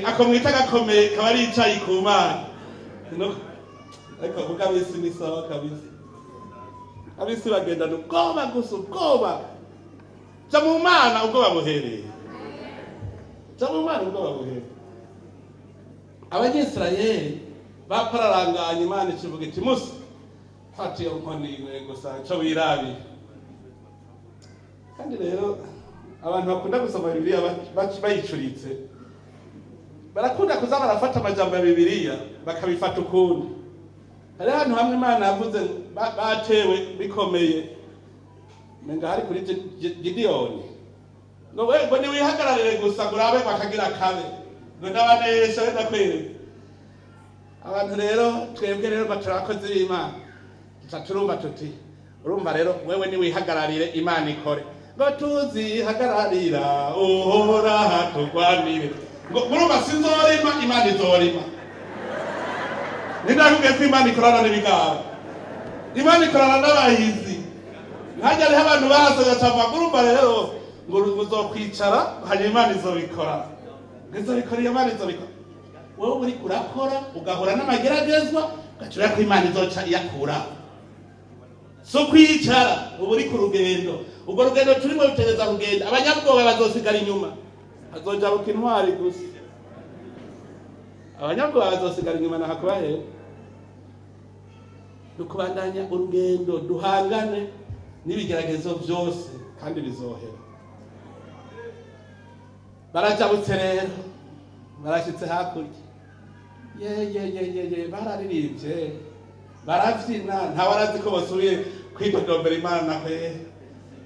Ako mwita gakomeye kaba ari icayi ku Mana. Ariko kuko abisi ni sawa kabisa, abisi bagendana ubwoba gusa, ubwoba. Ja mu Mana ubwoba buhereye, ja mu Mana ubwoba buhereye. Abanyisirayeli bapararanganye, Imana ikivuga iti: "Musa, fata iyo nkoni iwe gusa, ico wirabiye." Kandi rero abantu bakunda gusoma Bibiliya bayicuritse, barakunda kuza barafata amajambo ya Bibiliya bakabifata ukundi. Hari ahantu hamwe Imana yavuze batewe bikomeye, menga hari kuri Gidiyoni, ngo we ngo niwihagararire gusa ngo urabe, bakagira kabe ngo ndabanesha, wenda kwereka. Abantu rero twebwe rero baturakoze b'Imana, tuca turumva tuti urumva rero wewe niwihagararire Imana ikore, ngo tuzihagararira uhora turwanire, ngo murumva sinzorima Imana izorima. Nindakubwiye ko Imana ikorana n'ibigabo, Imana ikorana n'abahizi. Nkajya hariho abantu bahasoza cavuga urumva rero ngo uzokwicara hanyuma Imana izobikora, ngo izobikora, iyo Imana izobikora. Wowe uriko urakora ugahura n'amageragezwa ugacura ko Imana izoca iyakura. So kwicara uba uri ku rugendo, urwo rugendo turimo rutegereza kugenda. Abanyabwoba bazosigara inyuma, hazojabuka intwari gusa. Abanyabwoba bazosigara inyuma nahakubahera. Dukubandanya urugendo, duhangane n'ibigeragezo byose kandi bizohera. Barajabutse rero, barashyitse hakurya, ye ye ye ye ye, bararirimbye, barabyina, ntawe arazi ko basubiye kwidodombera Imana kwe.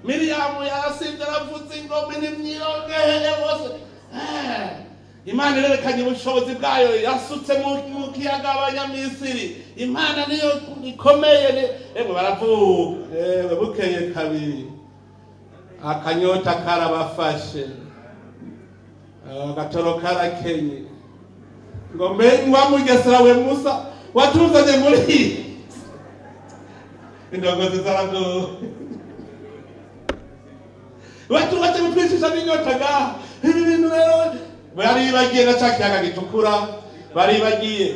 Miriyamu yarasivye, aravuza ingoma n'imyirongehe bose. Imana irerekanye ubushobozi bwayo, yasutse mu kiyaga abanyamisiri. Imana niyo ikomeye. Emwe baravuga, ewe bukeye kabiri akanyota karabafashe, agatoro karakenye, ngo mbe wa Mugesera we Musa watuzanye muri indongozi zaragowe, watubatse gutwishisha n'inyota ngaha. Ibi bintu rero baribagiye na ca kiyaga gitukura, baribagiye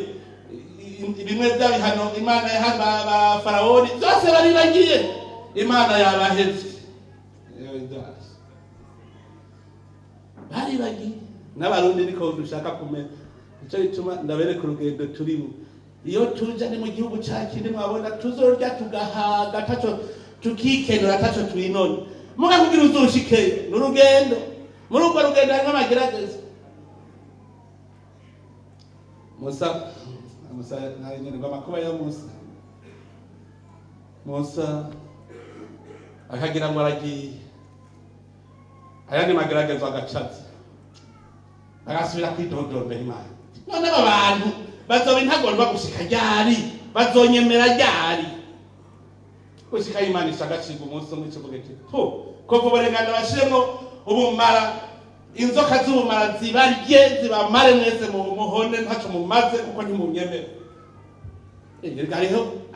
bimwe bya bihano Imana yaha ba Farawoni, byose baribagiye. Imana yabahevye, baribagiye. N'Abarundi niko dushaka kumenya, nico gituma ndabereka urugendo turimo. Iyo tuja ni mu gihugu ca kindi mwabona tuzorya tugahaga taco tukikenura taco twinona, muga kugira uzoshikeyo n'urugendo. Muri urwo rugendo harimwo amagerageza. Musa, Musa ntarengerwa amakuba ya Musa. Musa akagira ngo aragiye, ayandi mageragezo agacaza, agasubira kwidodombera Imana. None aba bantu bazoba intagondwa gushika ryari? Bazonyemera ryari? Gushika Imana ishagacirwa umunsi umwe ikivuga iti pu kuva uburenganzira bashiremo ubumara, inzoka z'ubumara zibarye zibamare mwese muhone ntaco mumaze kuko ntimunyemera.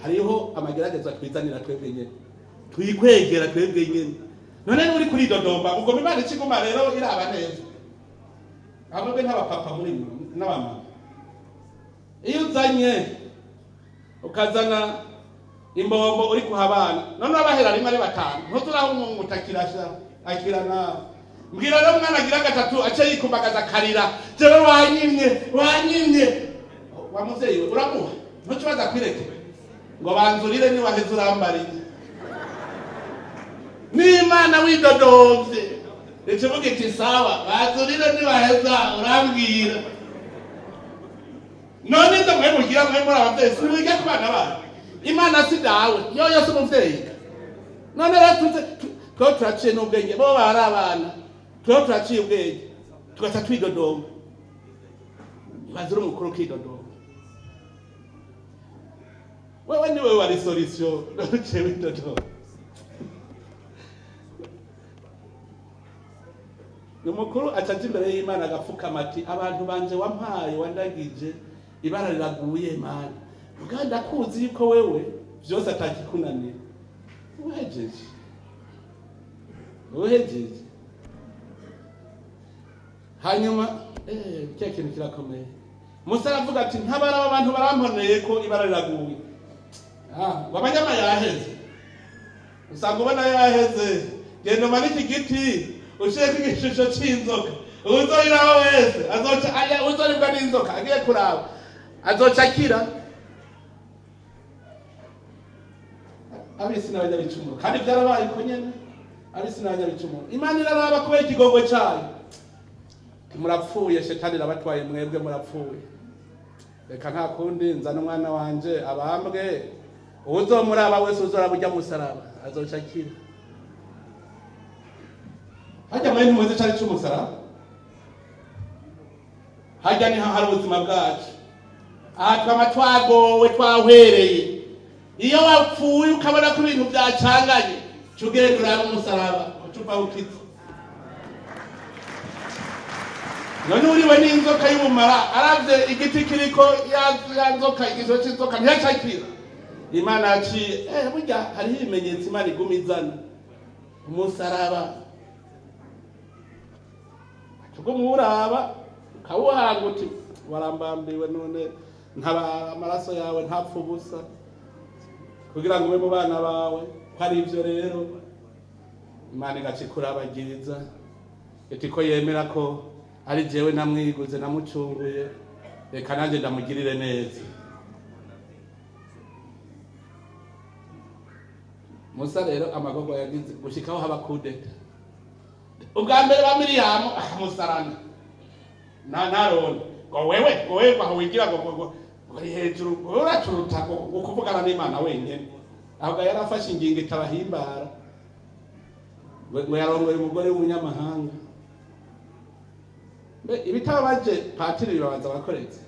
Hariho amagerageza twizanira twebwe nyene, twikwegera twebwe nyene. None uri kuridodomba ugoma Imana ikiguma rero iraba neza. Amwe n'abapapa muri n'abamama, iyo uzanye ukazana imbombo uri kuha abana, none abahera rimwe ari batanu, ntuzuraho umuntu utakirasha akira nawe. Mbwira rero umwana agira gatatu ace yikumbagaza akarira, jewe wanyimye wanyimye. Wa muvyeyi we uramuha, ntukibaza kwireke ngo banzurire niwaheze urambariye. N'Imana widodomvye ikivuga iti sawa banzurire niwaheza urambwira. None ivyo mwe mugira mwe muri abavyeyi simwige ku bana banyu. Imana si dawe, yoyo si umuvyeyi. None rero tuze twebwe turaciye n'ubwenge, bo bari abana, twebwe turaciye ubwenge tugaca twidodomba. Ibaze uri umukuru ukidodoma, wewe niwe wari solution, uciye widodoma. Umukuru aca aja imbere y'Imana agapfukama ati abantu banje wampaye wandagije ibara riraguye Mana, ubwa ndakuzi yuko wewe vyose atakikunanira. Uhejeje, uhejeje. Hanyuma cya kintu kirakomeye. Musa aravuga ati ntabara abantu baramponeye ko ibara riraguye. Abanyama yaheze, usanga ubona yaheze. Genda umanike igiti ushireko igishusho c'inzoka, uwuzoyiraba wese azoca aya, uwuzoribwa n'inzoka agiye kuraba azoca akira. Abisi n'abanyabicumuro kandi vyarabaye uko nyene, abisi n'abanyabicumuro Imana iraraba kubera ikigongwe cayo. Murapfuye, shetani irabatwaye mwebwe murapfuye. Reka nta kundi nzana umwana wanje abambwe, uwuzomuraba wese uzoraba urya musaraba azoca akira. Harya mwe ntimuzi cari c'umusaraba? Harya niho hari ubuzima bwacu. Aha twama twagowe, twahwereye. Iyo wapfuye ukabona ko ibintu byacanganye, ca ugenda uraba umusaraba, uca uva ukize. None uriwe n'inzoka y'ubumara, aravye igiti kiriko ya nzoka, igisoro c'inzoka, ntiyacakira. Imana yaciye burya hariho ibimenyetso Imana iguma izana umusaraba, tuguma uraba ukawuhanga uti: "Warambambiwe, none ntabara, amaraso yawe ntapfa ubusa kugira ngo ube mu bana bawe." Ko ari ibyo rero, Imana igaca ikurabagiriza iti: "Ko yemera ko ari jewe namwiguze, namucunguye, reka nanjye ndamugirire neza." Musa rero amagorwa yagize gushikaho haba kudeta. Ubwa mbere ba Miriyamu musarana na Aroni ngo: "Wewe, ngo wewe aho wigira ngo uri hejuru, ngo uracuruta ngo kuvugana n'Imana wenyene." Ahubwo yarafashe ingingo itabahimbara, ngo yarongoye umugore w'umunyamahanga. Mbe ibitababaje patiri bibabaza abakoretse?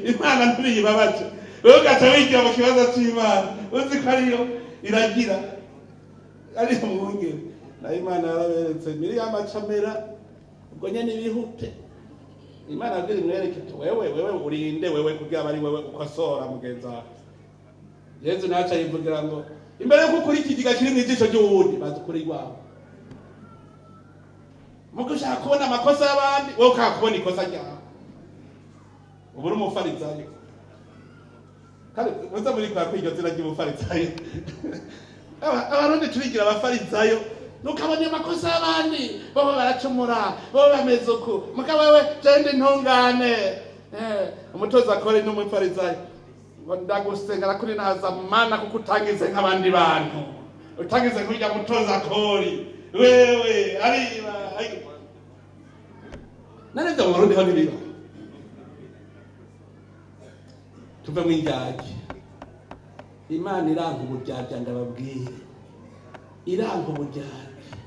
Imana ntiyibabaje, wewe ugaca wigira mu kibazo c'Imana, uzi ko ariyo iragira, ariyo mwungere. Nayo Imana yaraberetse Miriyamu acamera ubwo nyene ibihute. Imana abwira imwereke iti: "Wewe, wewe urinde wewe kugira abe ari wewe ukosora mugenzi wawe." Yezu nawe aca yivugira ngo: "Imbere yuko ukuri ikigiga kiri mw'ijisho ry'uwundi, baza ukuri iwawe." Muko ushaka kubona amakosa y'abandi, wowe ukanga kubona ikosa ryawe, ubu uri umufarizayo. Kandi muze muri kwa kwiryo zina ry'umufarizayo. Abarundi turigira abafarizayo, nukabona amakosa y'abandi, bobo baracumura, bobo bameze uku, muga wewe jende intungane. Umutoza akore n'umufarizayo ngo: "Ndagusengera kuri naza Mana, kuko utangize nk'abandi bantu, utangize nk'urya mutoza kori wewe ariba." Narebye mu Burundi ho ntibiba. Tuve mu indyarya. Imana iranga uburyarya, ndababwire, iranga uburyarya.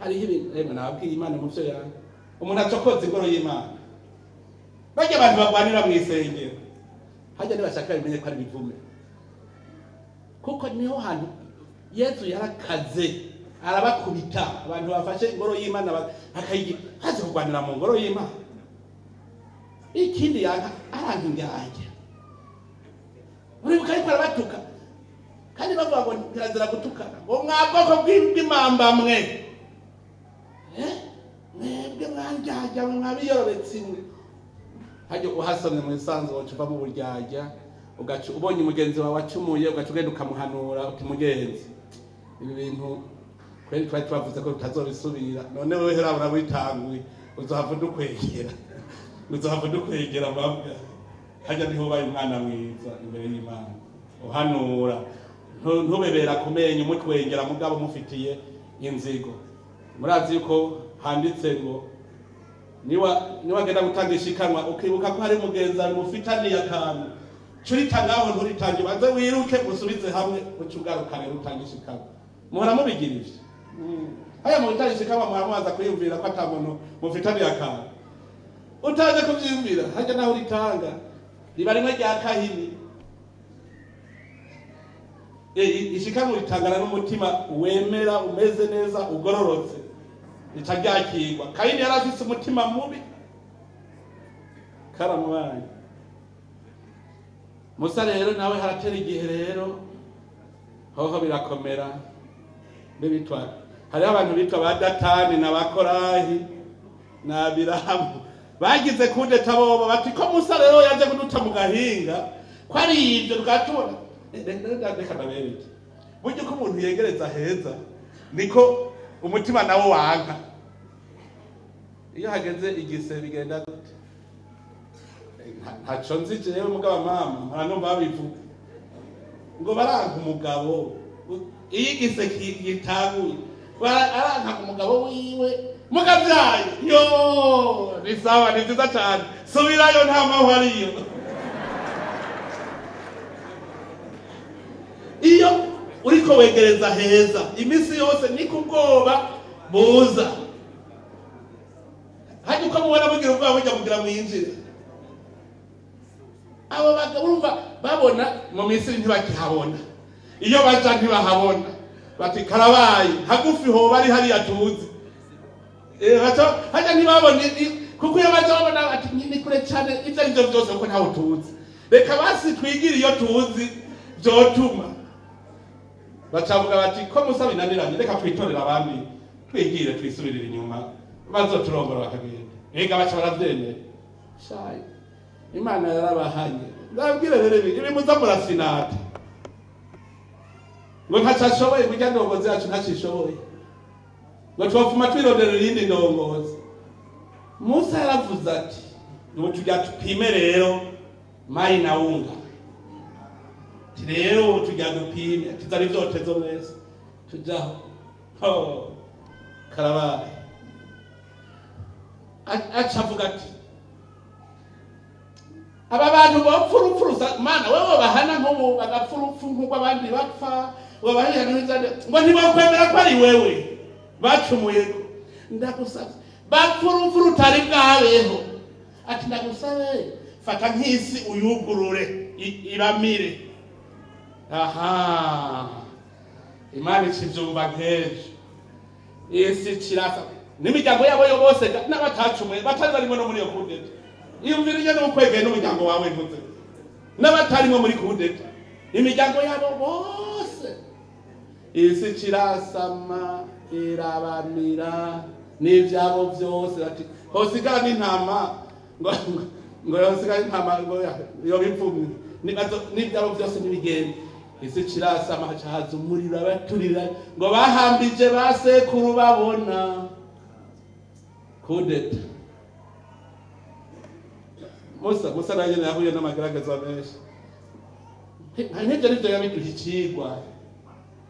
Hariho ibintu emwe nababwiye Imana mu byo yanga: umuntu acokoza ingoro y'Imana. Barya abantu barwanira mu isengero hajya, ntibashaka bimenye ko ari ibivume, kuko niho hantu Yezu yarakaze arabakubita. Abantu bafashe ingoro y'Imana bakayigira haze kurwanira mu ngoro y'Imana. Ikindi yanka, aranka indyarya. Uribuka ariko arabatuka, kandi bavuga ngo kirazira gutukana, ngo: "Mwa bwoko bw'imamba mwe, mwebwe mwandyarya mwabiyorobetse mwe." Hajya uhasomye mu isanzu, woca uva mu buryarya, ugaca ubonye umugenzi wawe acumuye, ugaca ugenda ukamuhanura uti: "Mugenzi, ibi bintu kweri twari twavuze ko tutazobisubira, none wewe hera urabitanguye, uzohava udukwegera, uzohava udukwegera mabwa." Hajya niho ubaye umwana mwiza imbere y'Imana, uhanura, ntubebera ku menyo umutwengera, mugabo umufitiye inzigo. Murazi yuko handitse ngo niwagenda gutanga ishikanwa, ukibuka ko hari mugenzi wawe mufitaniye akantu, curitanga aho, nturitange, banze wiruke usubize hamwe, uce ugaruka rero utanga ishikanwa. Muhora mubigira ivyo haya mu gutanga ishikanwa, muhora mubaza kwiyumvira ko ata muntu mufitaniye akantu. Utaje kuvyiyumvira, hajya naho uritanga riba rimwe rya Kahini. Ishikanwa ritangana n'umutima wemera, umeze neza, ugororotse, rica ryakirwa. Kayini yari afise umutima mubi, karamubaye. Musa rero nawe haratera igihe rero hoho birakomera. Mbe bitwa, hariho abantu bitwa ba Datani na ba Korahi na Abiramu bagize kudeta bobo, bati: "Ko Musa rero yaje kuduta mu gahinga, ko ari ibyo twatubona." Reka ndabereke burya uko umuntu yegereza heza niko umutima nawo wanka. Iyo hageze igise bigenda gute? Ntaco nzi jewe, mugabo mama mpora numva babivuga ngo baranka umugabo iyo igise gitanguye, aranka umugabo wiwe mugavyaye. Yo, ni sawa, ni vyiza cane, subirayo, nta mahoro ariyo. Iyo uriko wegereza heza iminsi yose, niko ubwoba. Buza hajya uko mubona mugira ubwoba mujya kugira mwinjire. Abo bagabo urumva babona mu Misiri ntibakihabona, iyo baja ntibahabona, bati karabaye, hagufi hoba ari hariya tuzi. Hajya ntibabona, kuko iyo baja babona bati ni kure cyane, ibyo ari byo byose kuko ntaho tuzi, reka basi twigire iyo tuzi vyotuma. Bacavuga bati ko Musa binaniranye, reka twitorere abandi, twigire twisubirire inyuma, bazoturongora bakagenda. Ega baca baravyemera. Shayi, Imana yarabahanye. Ndabwire rero, ibi muza murasinata ngo ntaco ashoboye, kurya ndongozi yacu ntaco ishoboye, ngo twopfuma twironderera iyindi ndongozi. Musa yaravuze ati ubu tujya tupime rero mayi na unga. Ati rero ubu tujya dupime, tuzana ivyotezo mwese tujaho. Ho, karabaye. Aca avuga ati aba bantu bopfa urupfu rusa, Mana wewe bahana nk'ubu bagapfa urupfu nk'uko abandi bapfa, babahana ngo ntibokwemera ko ari wewe bacumuyeko, ndagusabye bapfa urupfu rutari bwabeho. Ati ndagusabe fata nk'isi uyugurure, ibamire. Aha Imana ikivyumva nk'ejo, isi kirasa n'imiryango yabo yo bose n'abatacumuye batari barimo no muri iyo kudeta. Iyumvira ingene ukwegeye n'umuryango wawe ntuze n'abatarimo muri kudeta, imiryango yabo bose, isi kirasama irabamira n'ivyabo vyose. Ati hosigara n'intama, ngo yosigara intama, ngo yoba impfumyi n'ivyabo vyose n'ibigenda. Isi kirasama, haca haza umuriro abaturira, ngo bahambije ba sekuru babona kudeta. Musa nawe nyene yahuye n'amagaragaza menshi. Nk'ivyo nivyo yabiduha icigwa,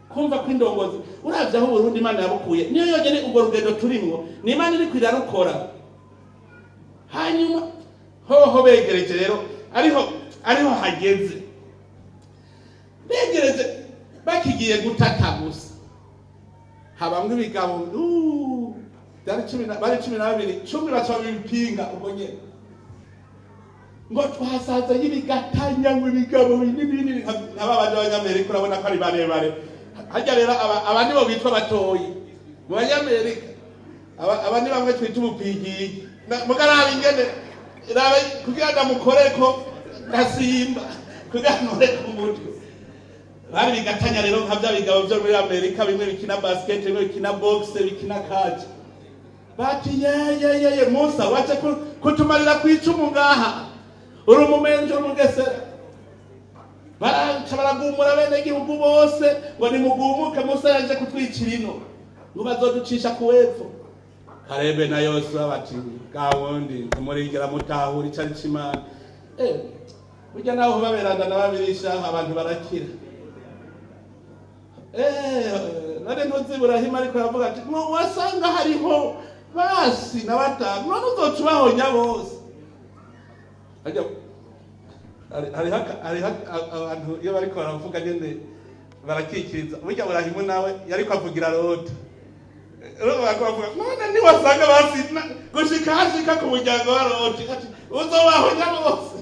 kumva ko indongozi, uravye aho Burundi Imana yabukuye, niyo yonyene. Urwo rugendo turimwo ni Imana iriko irarukora. Hanyuma hoho begereje rero, ariho hageze, begereje bakigiye gutata gusa, habamwo ibigabo byari bari 12, 10 baca babipinga ubwo nyene, ngo twasaza y'ibigatanya, ngo ibigabo binini binini nka babandi b'Abanyamerika, urabona ko ari barebare. Harya rero aba nibo bitwa batoyi mu Banyamerika, aba ni bamwe twita ubupigigi. Mugaraba ingene raba kugira ndamukoreko ndasimba kugira nkore ku mutwe. Bari bigatanya rero, nka bya bigabo byo muri Amerika bimwe bikina basket, bimwe bikina boxe, bikina catch. Bati ye ye ye ye, Musa, waje kutumarira ku icumu ngaha, uri umumenje, uri umugesera. Baraca baragumura bene gihugu bose ngo nimugumuke, Musa yaje kutwicira ino, ngo bazoducisha ku wepfo. Karebe na Yosuwa bati bwa wundi ntimurigera mutahura ico ari c'Imana. Burya naho baberanda na babirisha abantu barakira. None ntuzi Burahima ariko aravuga ati ngo wasanga hariho basi na batanu, none uzoca ubahonya bose. Harya hariho abantu iyo bariko baravuga nyene barakikiriza. Burya Burahimu nawe yariko avugira Loti. Urumva ko bavuga none niwasanga basi gushika hashika ku muryango wa Loti, ati uzobahonya bose.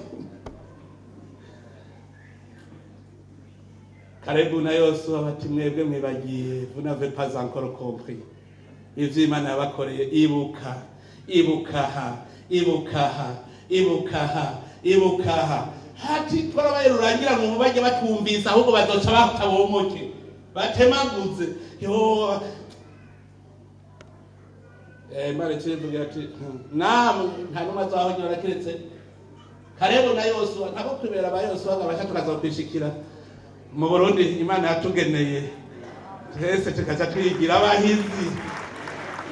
Kalebu na Yosuwa bati mwebwe mwibagiye, vous n'avez pas encore compris ivyo Imana yabakoreye. Ibuka, ibuka ha, ibuka ha, ibuka ha, ibuka ha. Hati twarabaye rurangira mu bajya batwumvisa, ahubwo bazoca batabomoke batemaguze yo. Imana icivugira ati namwe nta numwe azahonyora keretse Kalebu na Yosuwa. Nabo kwibera ba Yosuwa ngo abasha tukazokwishikira mu Burundi Imana yatugeneye, twese tukaca twigira abahizi.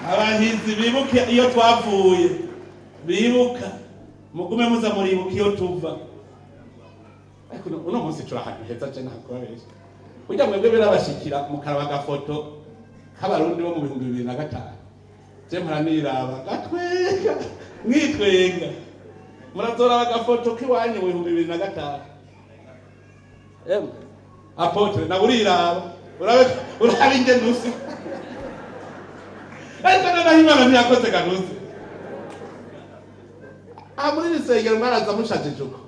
Abahizi bibuke iyo twavuye, bibuka, mugume muza muribuka iyo tuva. Ariko uno munsi turi ahantu heza je ntakubabesha. Burya mwebwe birabashikira mukaraba agafoto k'Abarundi bo mu 2005, je mpora niraba gatwenga mwitwenga. Murazoraba agafoto k'iwanyu mu 2005. Emwe apôtre, nawe uriraba, urabe, urabe ingene usa. Ariko noneho Imana ntiyakoze ganuze. Aha muri iri sengero mwaraza mushajije uko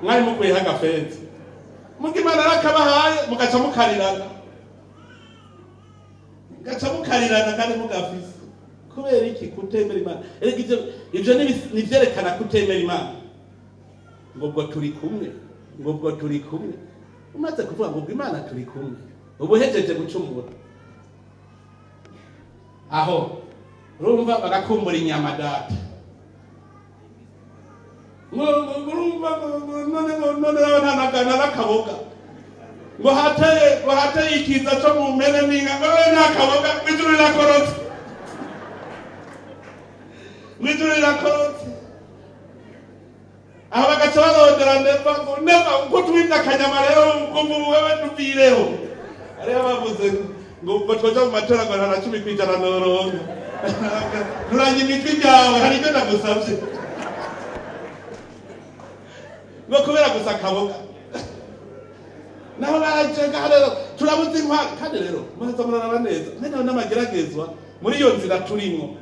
mwari mukwiyeho agafeza, muga Imana arakabahaye mugaca mukarirana, mugaca mukarirana kandi mugafise. Kubera iki? Kutemera Imana. Erega ivyo nivyerekana kutemera Imana. Ngo ubwo turi kumwe, ngo ubwo turi kumwe. Umaze kuvuga ngo ubwo Imana turi kumwe, uba uhejeje gucumura. Aho urumva bagakumbura inyama data. Urumva none none nta n'akaboga, ngo hateye ikiza co mu mpene n'inka, ngo none nta kaboga. Mw'ijuru rirakorotse, mw'ijuru rirakorotse. Aho bagaca barondera Neva, ngo Neva uko twimye akanyama rero, ngo wewe tuvireho. Hariho bavuze ngo twoja mu matora, ngo nta na 10% noronka. Nturanye imitwe ryawe, hari icyo ndagusavye, ngo kubera gusa akaboga. Naho barajenga rero turabuze intwaro. Kandi rero muraza muraraba neza mwene n'amageragezwa muri iyo nzira turimwo,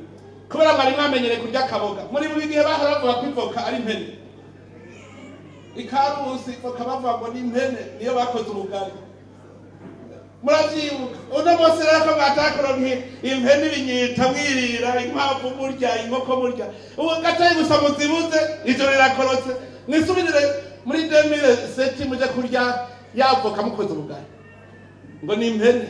kubera mwari mwamenyereye kurya akaboga. Muri buri gihe bahora bavuga ko ivoka ari impene. Ikarusi ivoka bavuga ngo ni impene, niyo bakoze ubugari, muravyibuka. Uno munsi rero ko mwatakoronke impene, ibinyita mwirira inkwavu, murya inkoko, murya ubu gatoyi gusa muzibuze, ijoro rirakorotse, mwisubirire muri 2007 muje kurya yavoka mukoze ubugari, ngo ni impene.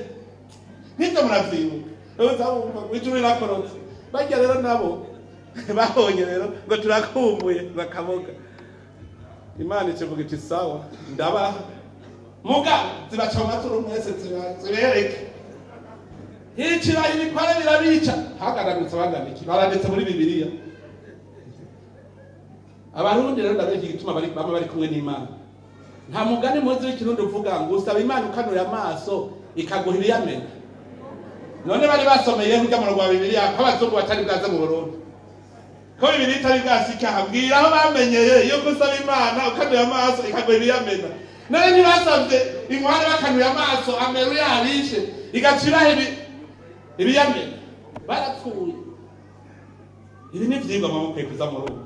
Nk'ivyo muravyibuka, uza wumva ngo ijuru rirakorotse. Barya rero nabo babonye rero ngo turakumbuye bakaboga, Imana ikivuga iti: "Sawa, ndabaha." Muga zibaca mu mazuru mwese, zibereke hicira ibikware birabica. Hagaranutse bangana iki? Baranditse muri Bibiliya. Abarundi rero ndabereka igituma bari bama bari kumwe n'Imana. Nta mugani muzi w'ikirundi uvuga ngo usaba Imana ukanuye amaso ikaguha ibiyamena? None bari basomeyeho urya murongo wa Bibiliya ko abazungu batari bwaze mu Burundi, ko Bibiliya itari bwasika? Hambwira aho bamenyeye yuko usaba Imana ukanuye amaso ikaguha ibiyamena. None ntibasabye inkware bakanuye amaso, ameru yabishe, igaciraho ibiyamena? Barapfuye. Ibi ni ivyigwa muba mukwiye kuza murumva.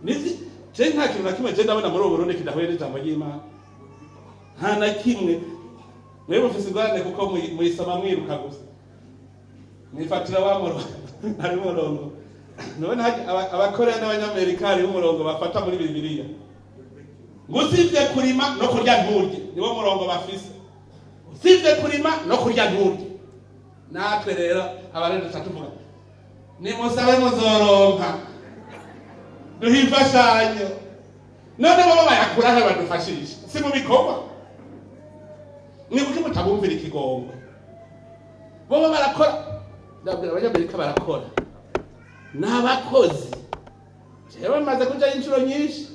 Nizi je nta kintu na kimwe je ndabona muri ubu Burundi kidahuye n'ijambo ry'Imana, nta na kimwe. Mwebwe mufise ingorane kuko muyisoma mwiruka gusa, mwifatira wa murongo. Hari umurongo none Abakoreya n'Abanyamerika, hariho umurongo bafata muri Bibiliya ngo usibye kurima no kurya nturye. Niwo murongo bafise: usibye kurima no kurya nturye. Natwe rero abarundi duca tuvuga: "Nimusabe muzoronka, duhe imfashanyo." None bo bayakurahe badufashisha? Si mu bikorwa? Mwibuke mutabumvira ikigongo. Bobo barakora, ndabwira Abanyamerika barakora, ni abakozi. Jewe maze kujayo inshuro nyinshi.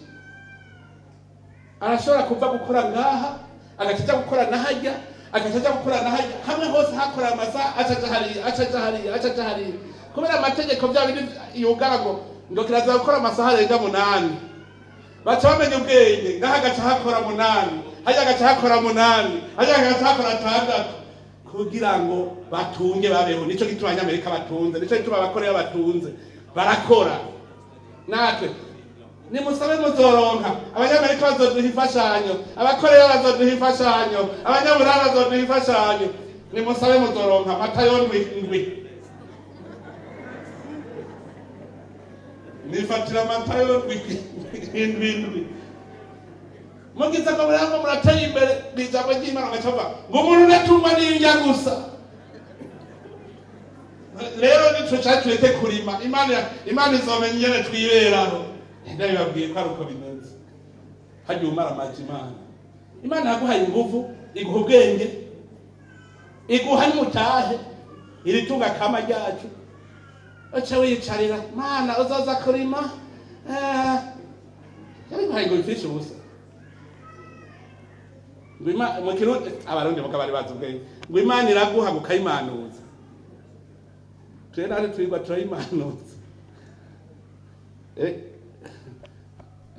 Arashobora kuva gukora ngaha, agaca aja gukora nahajya, agaca aja gukora nahajya, hamwe hose hakora amasaha, acaja hariya, acaja hariya, acaja hariya, kubera amategeko bya bindi yugara ngo kirazira gukora amasaha arenga 8. Baca bamenya ubwenge, ngaha agaca hakora 8, hajya agaca hakora 8, hajya agaca hakora 6, kugira ngo batunge, babeho. Nico gituma Abanyamerika batunze, nico gituma Abakoreya batunze, barakora. Natwe nimusabe muzoronka. Abanyamerika bazoduha imfashanyo, Abakoreya bazoduha imfashanyo, Abanyaburaya bazoduha imfashanyo. Nimusabe muzoronka. Matayo 7, 7. Nifatira Matayo 7, 7, 7. Mugize ngo murangwa murateye imbere mw'ijambo ry'Imana, mugaca muvuga ngo umuntu udatungwa n'indya gusa. Rero nico catureke kurima, Imana izomenya ingene twiberaho. Ndabibabwiye ko ari uko bimeze. Harya umara amaji Imana, Imana yaguhaye inguvu, iguha ubwenge, iguha n'umutahe, iri tunga kama ryacu, uca wiyicarira Mana uzoza kurima. Yabiguhaye ngo bifishe ubusa. Ngo mu Kirundi, Abarundi muka bari bazi ubwenge, ngo Imana iraguha ngo ukayimanuza. Twe natwe twigwa turayimanuza.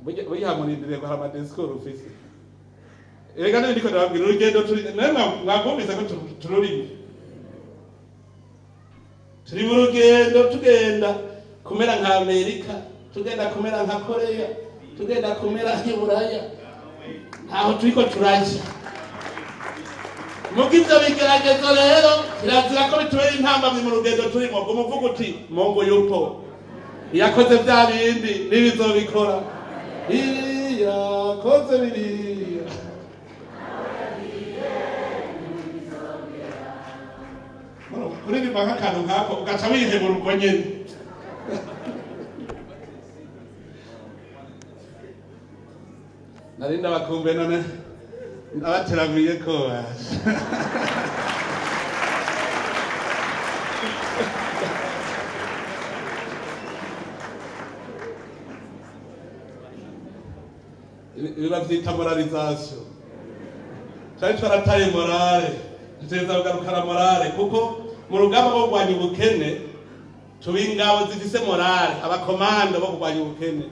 Burya hamurindiriye ngo hari ama discours ufise. Erega none ndiko ndababwira urugendo turi, nawe mwagumvise ko tururimo. Turi mu rugendo tugenda kumera nka Amerika, tugenda kumera nka Korea, tugenda kumera nk'iburaya, ntaho turiko turaja. Muga ivyo bigeragezo rero kirazira ko bitubera intambamyi mu rugendo turimo. Ngo umuvuga uti Mungu yupo, yakoze vya bindi n'ibizobikora, yakoze biriya. Kuririmba nk'akantu nk'ako ugaca wihebura ubwo nyene. Nari ndabakumbuye none ndabateramiye ko baje. Ibi bavyita moralisation. Twari twarataye morale, dutegereza kugarukana morale, kuko mu rugamba rwo kurwanya ubukene tuba ingabo zifise morale, abakomando bo kurwanya ubukene.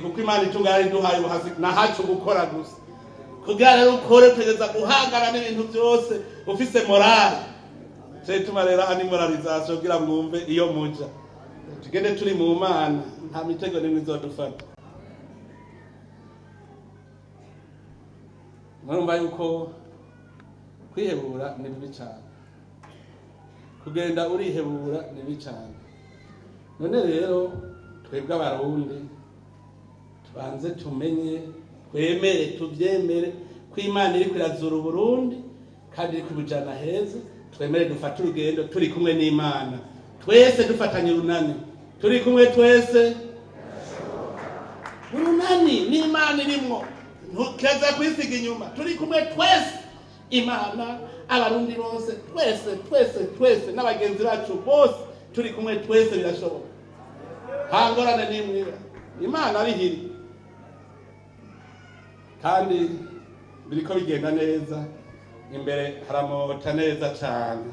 Kuko Imana itunga yari iduhaye ubuhazi nahacu gukora gusa. Kugira rero ukore utegereza guhangana n'ibintu byose ufise morale. Cyo gituma rero aha ni moralisation kugira mwumve iyo muja. Tugende turi mu Mana, nta mitego n'imwe izodufata. Murumva yuko kwihebura ni bibi cyane, kugenda urihebura ni bibi cyane. None rero twebwe Abarundi tubanze tumenye, twemere, tuvyemere ko Imana iriko irazura Uburundi kandi iriko ibujana heza. Twemere dufate urugendo turi kumwe n'Imana, twese dufatanye urunani, turi kumwe twese urunani n'Imana irimwo, ntukeza kwisiga inyuma, turi kumwe twese, Imana, Abarundi bose, twese twese twese n'abagenzi bacu bose turi kumwe twese, birashoboka. Nta ngorane n'imwe, Imana arihiri kandi biriko bigenda neza, imbere haramota neza cane.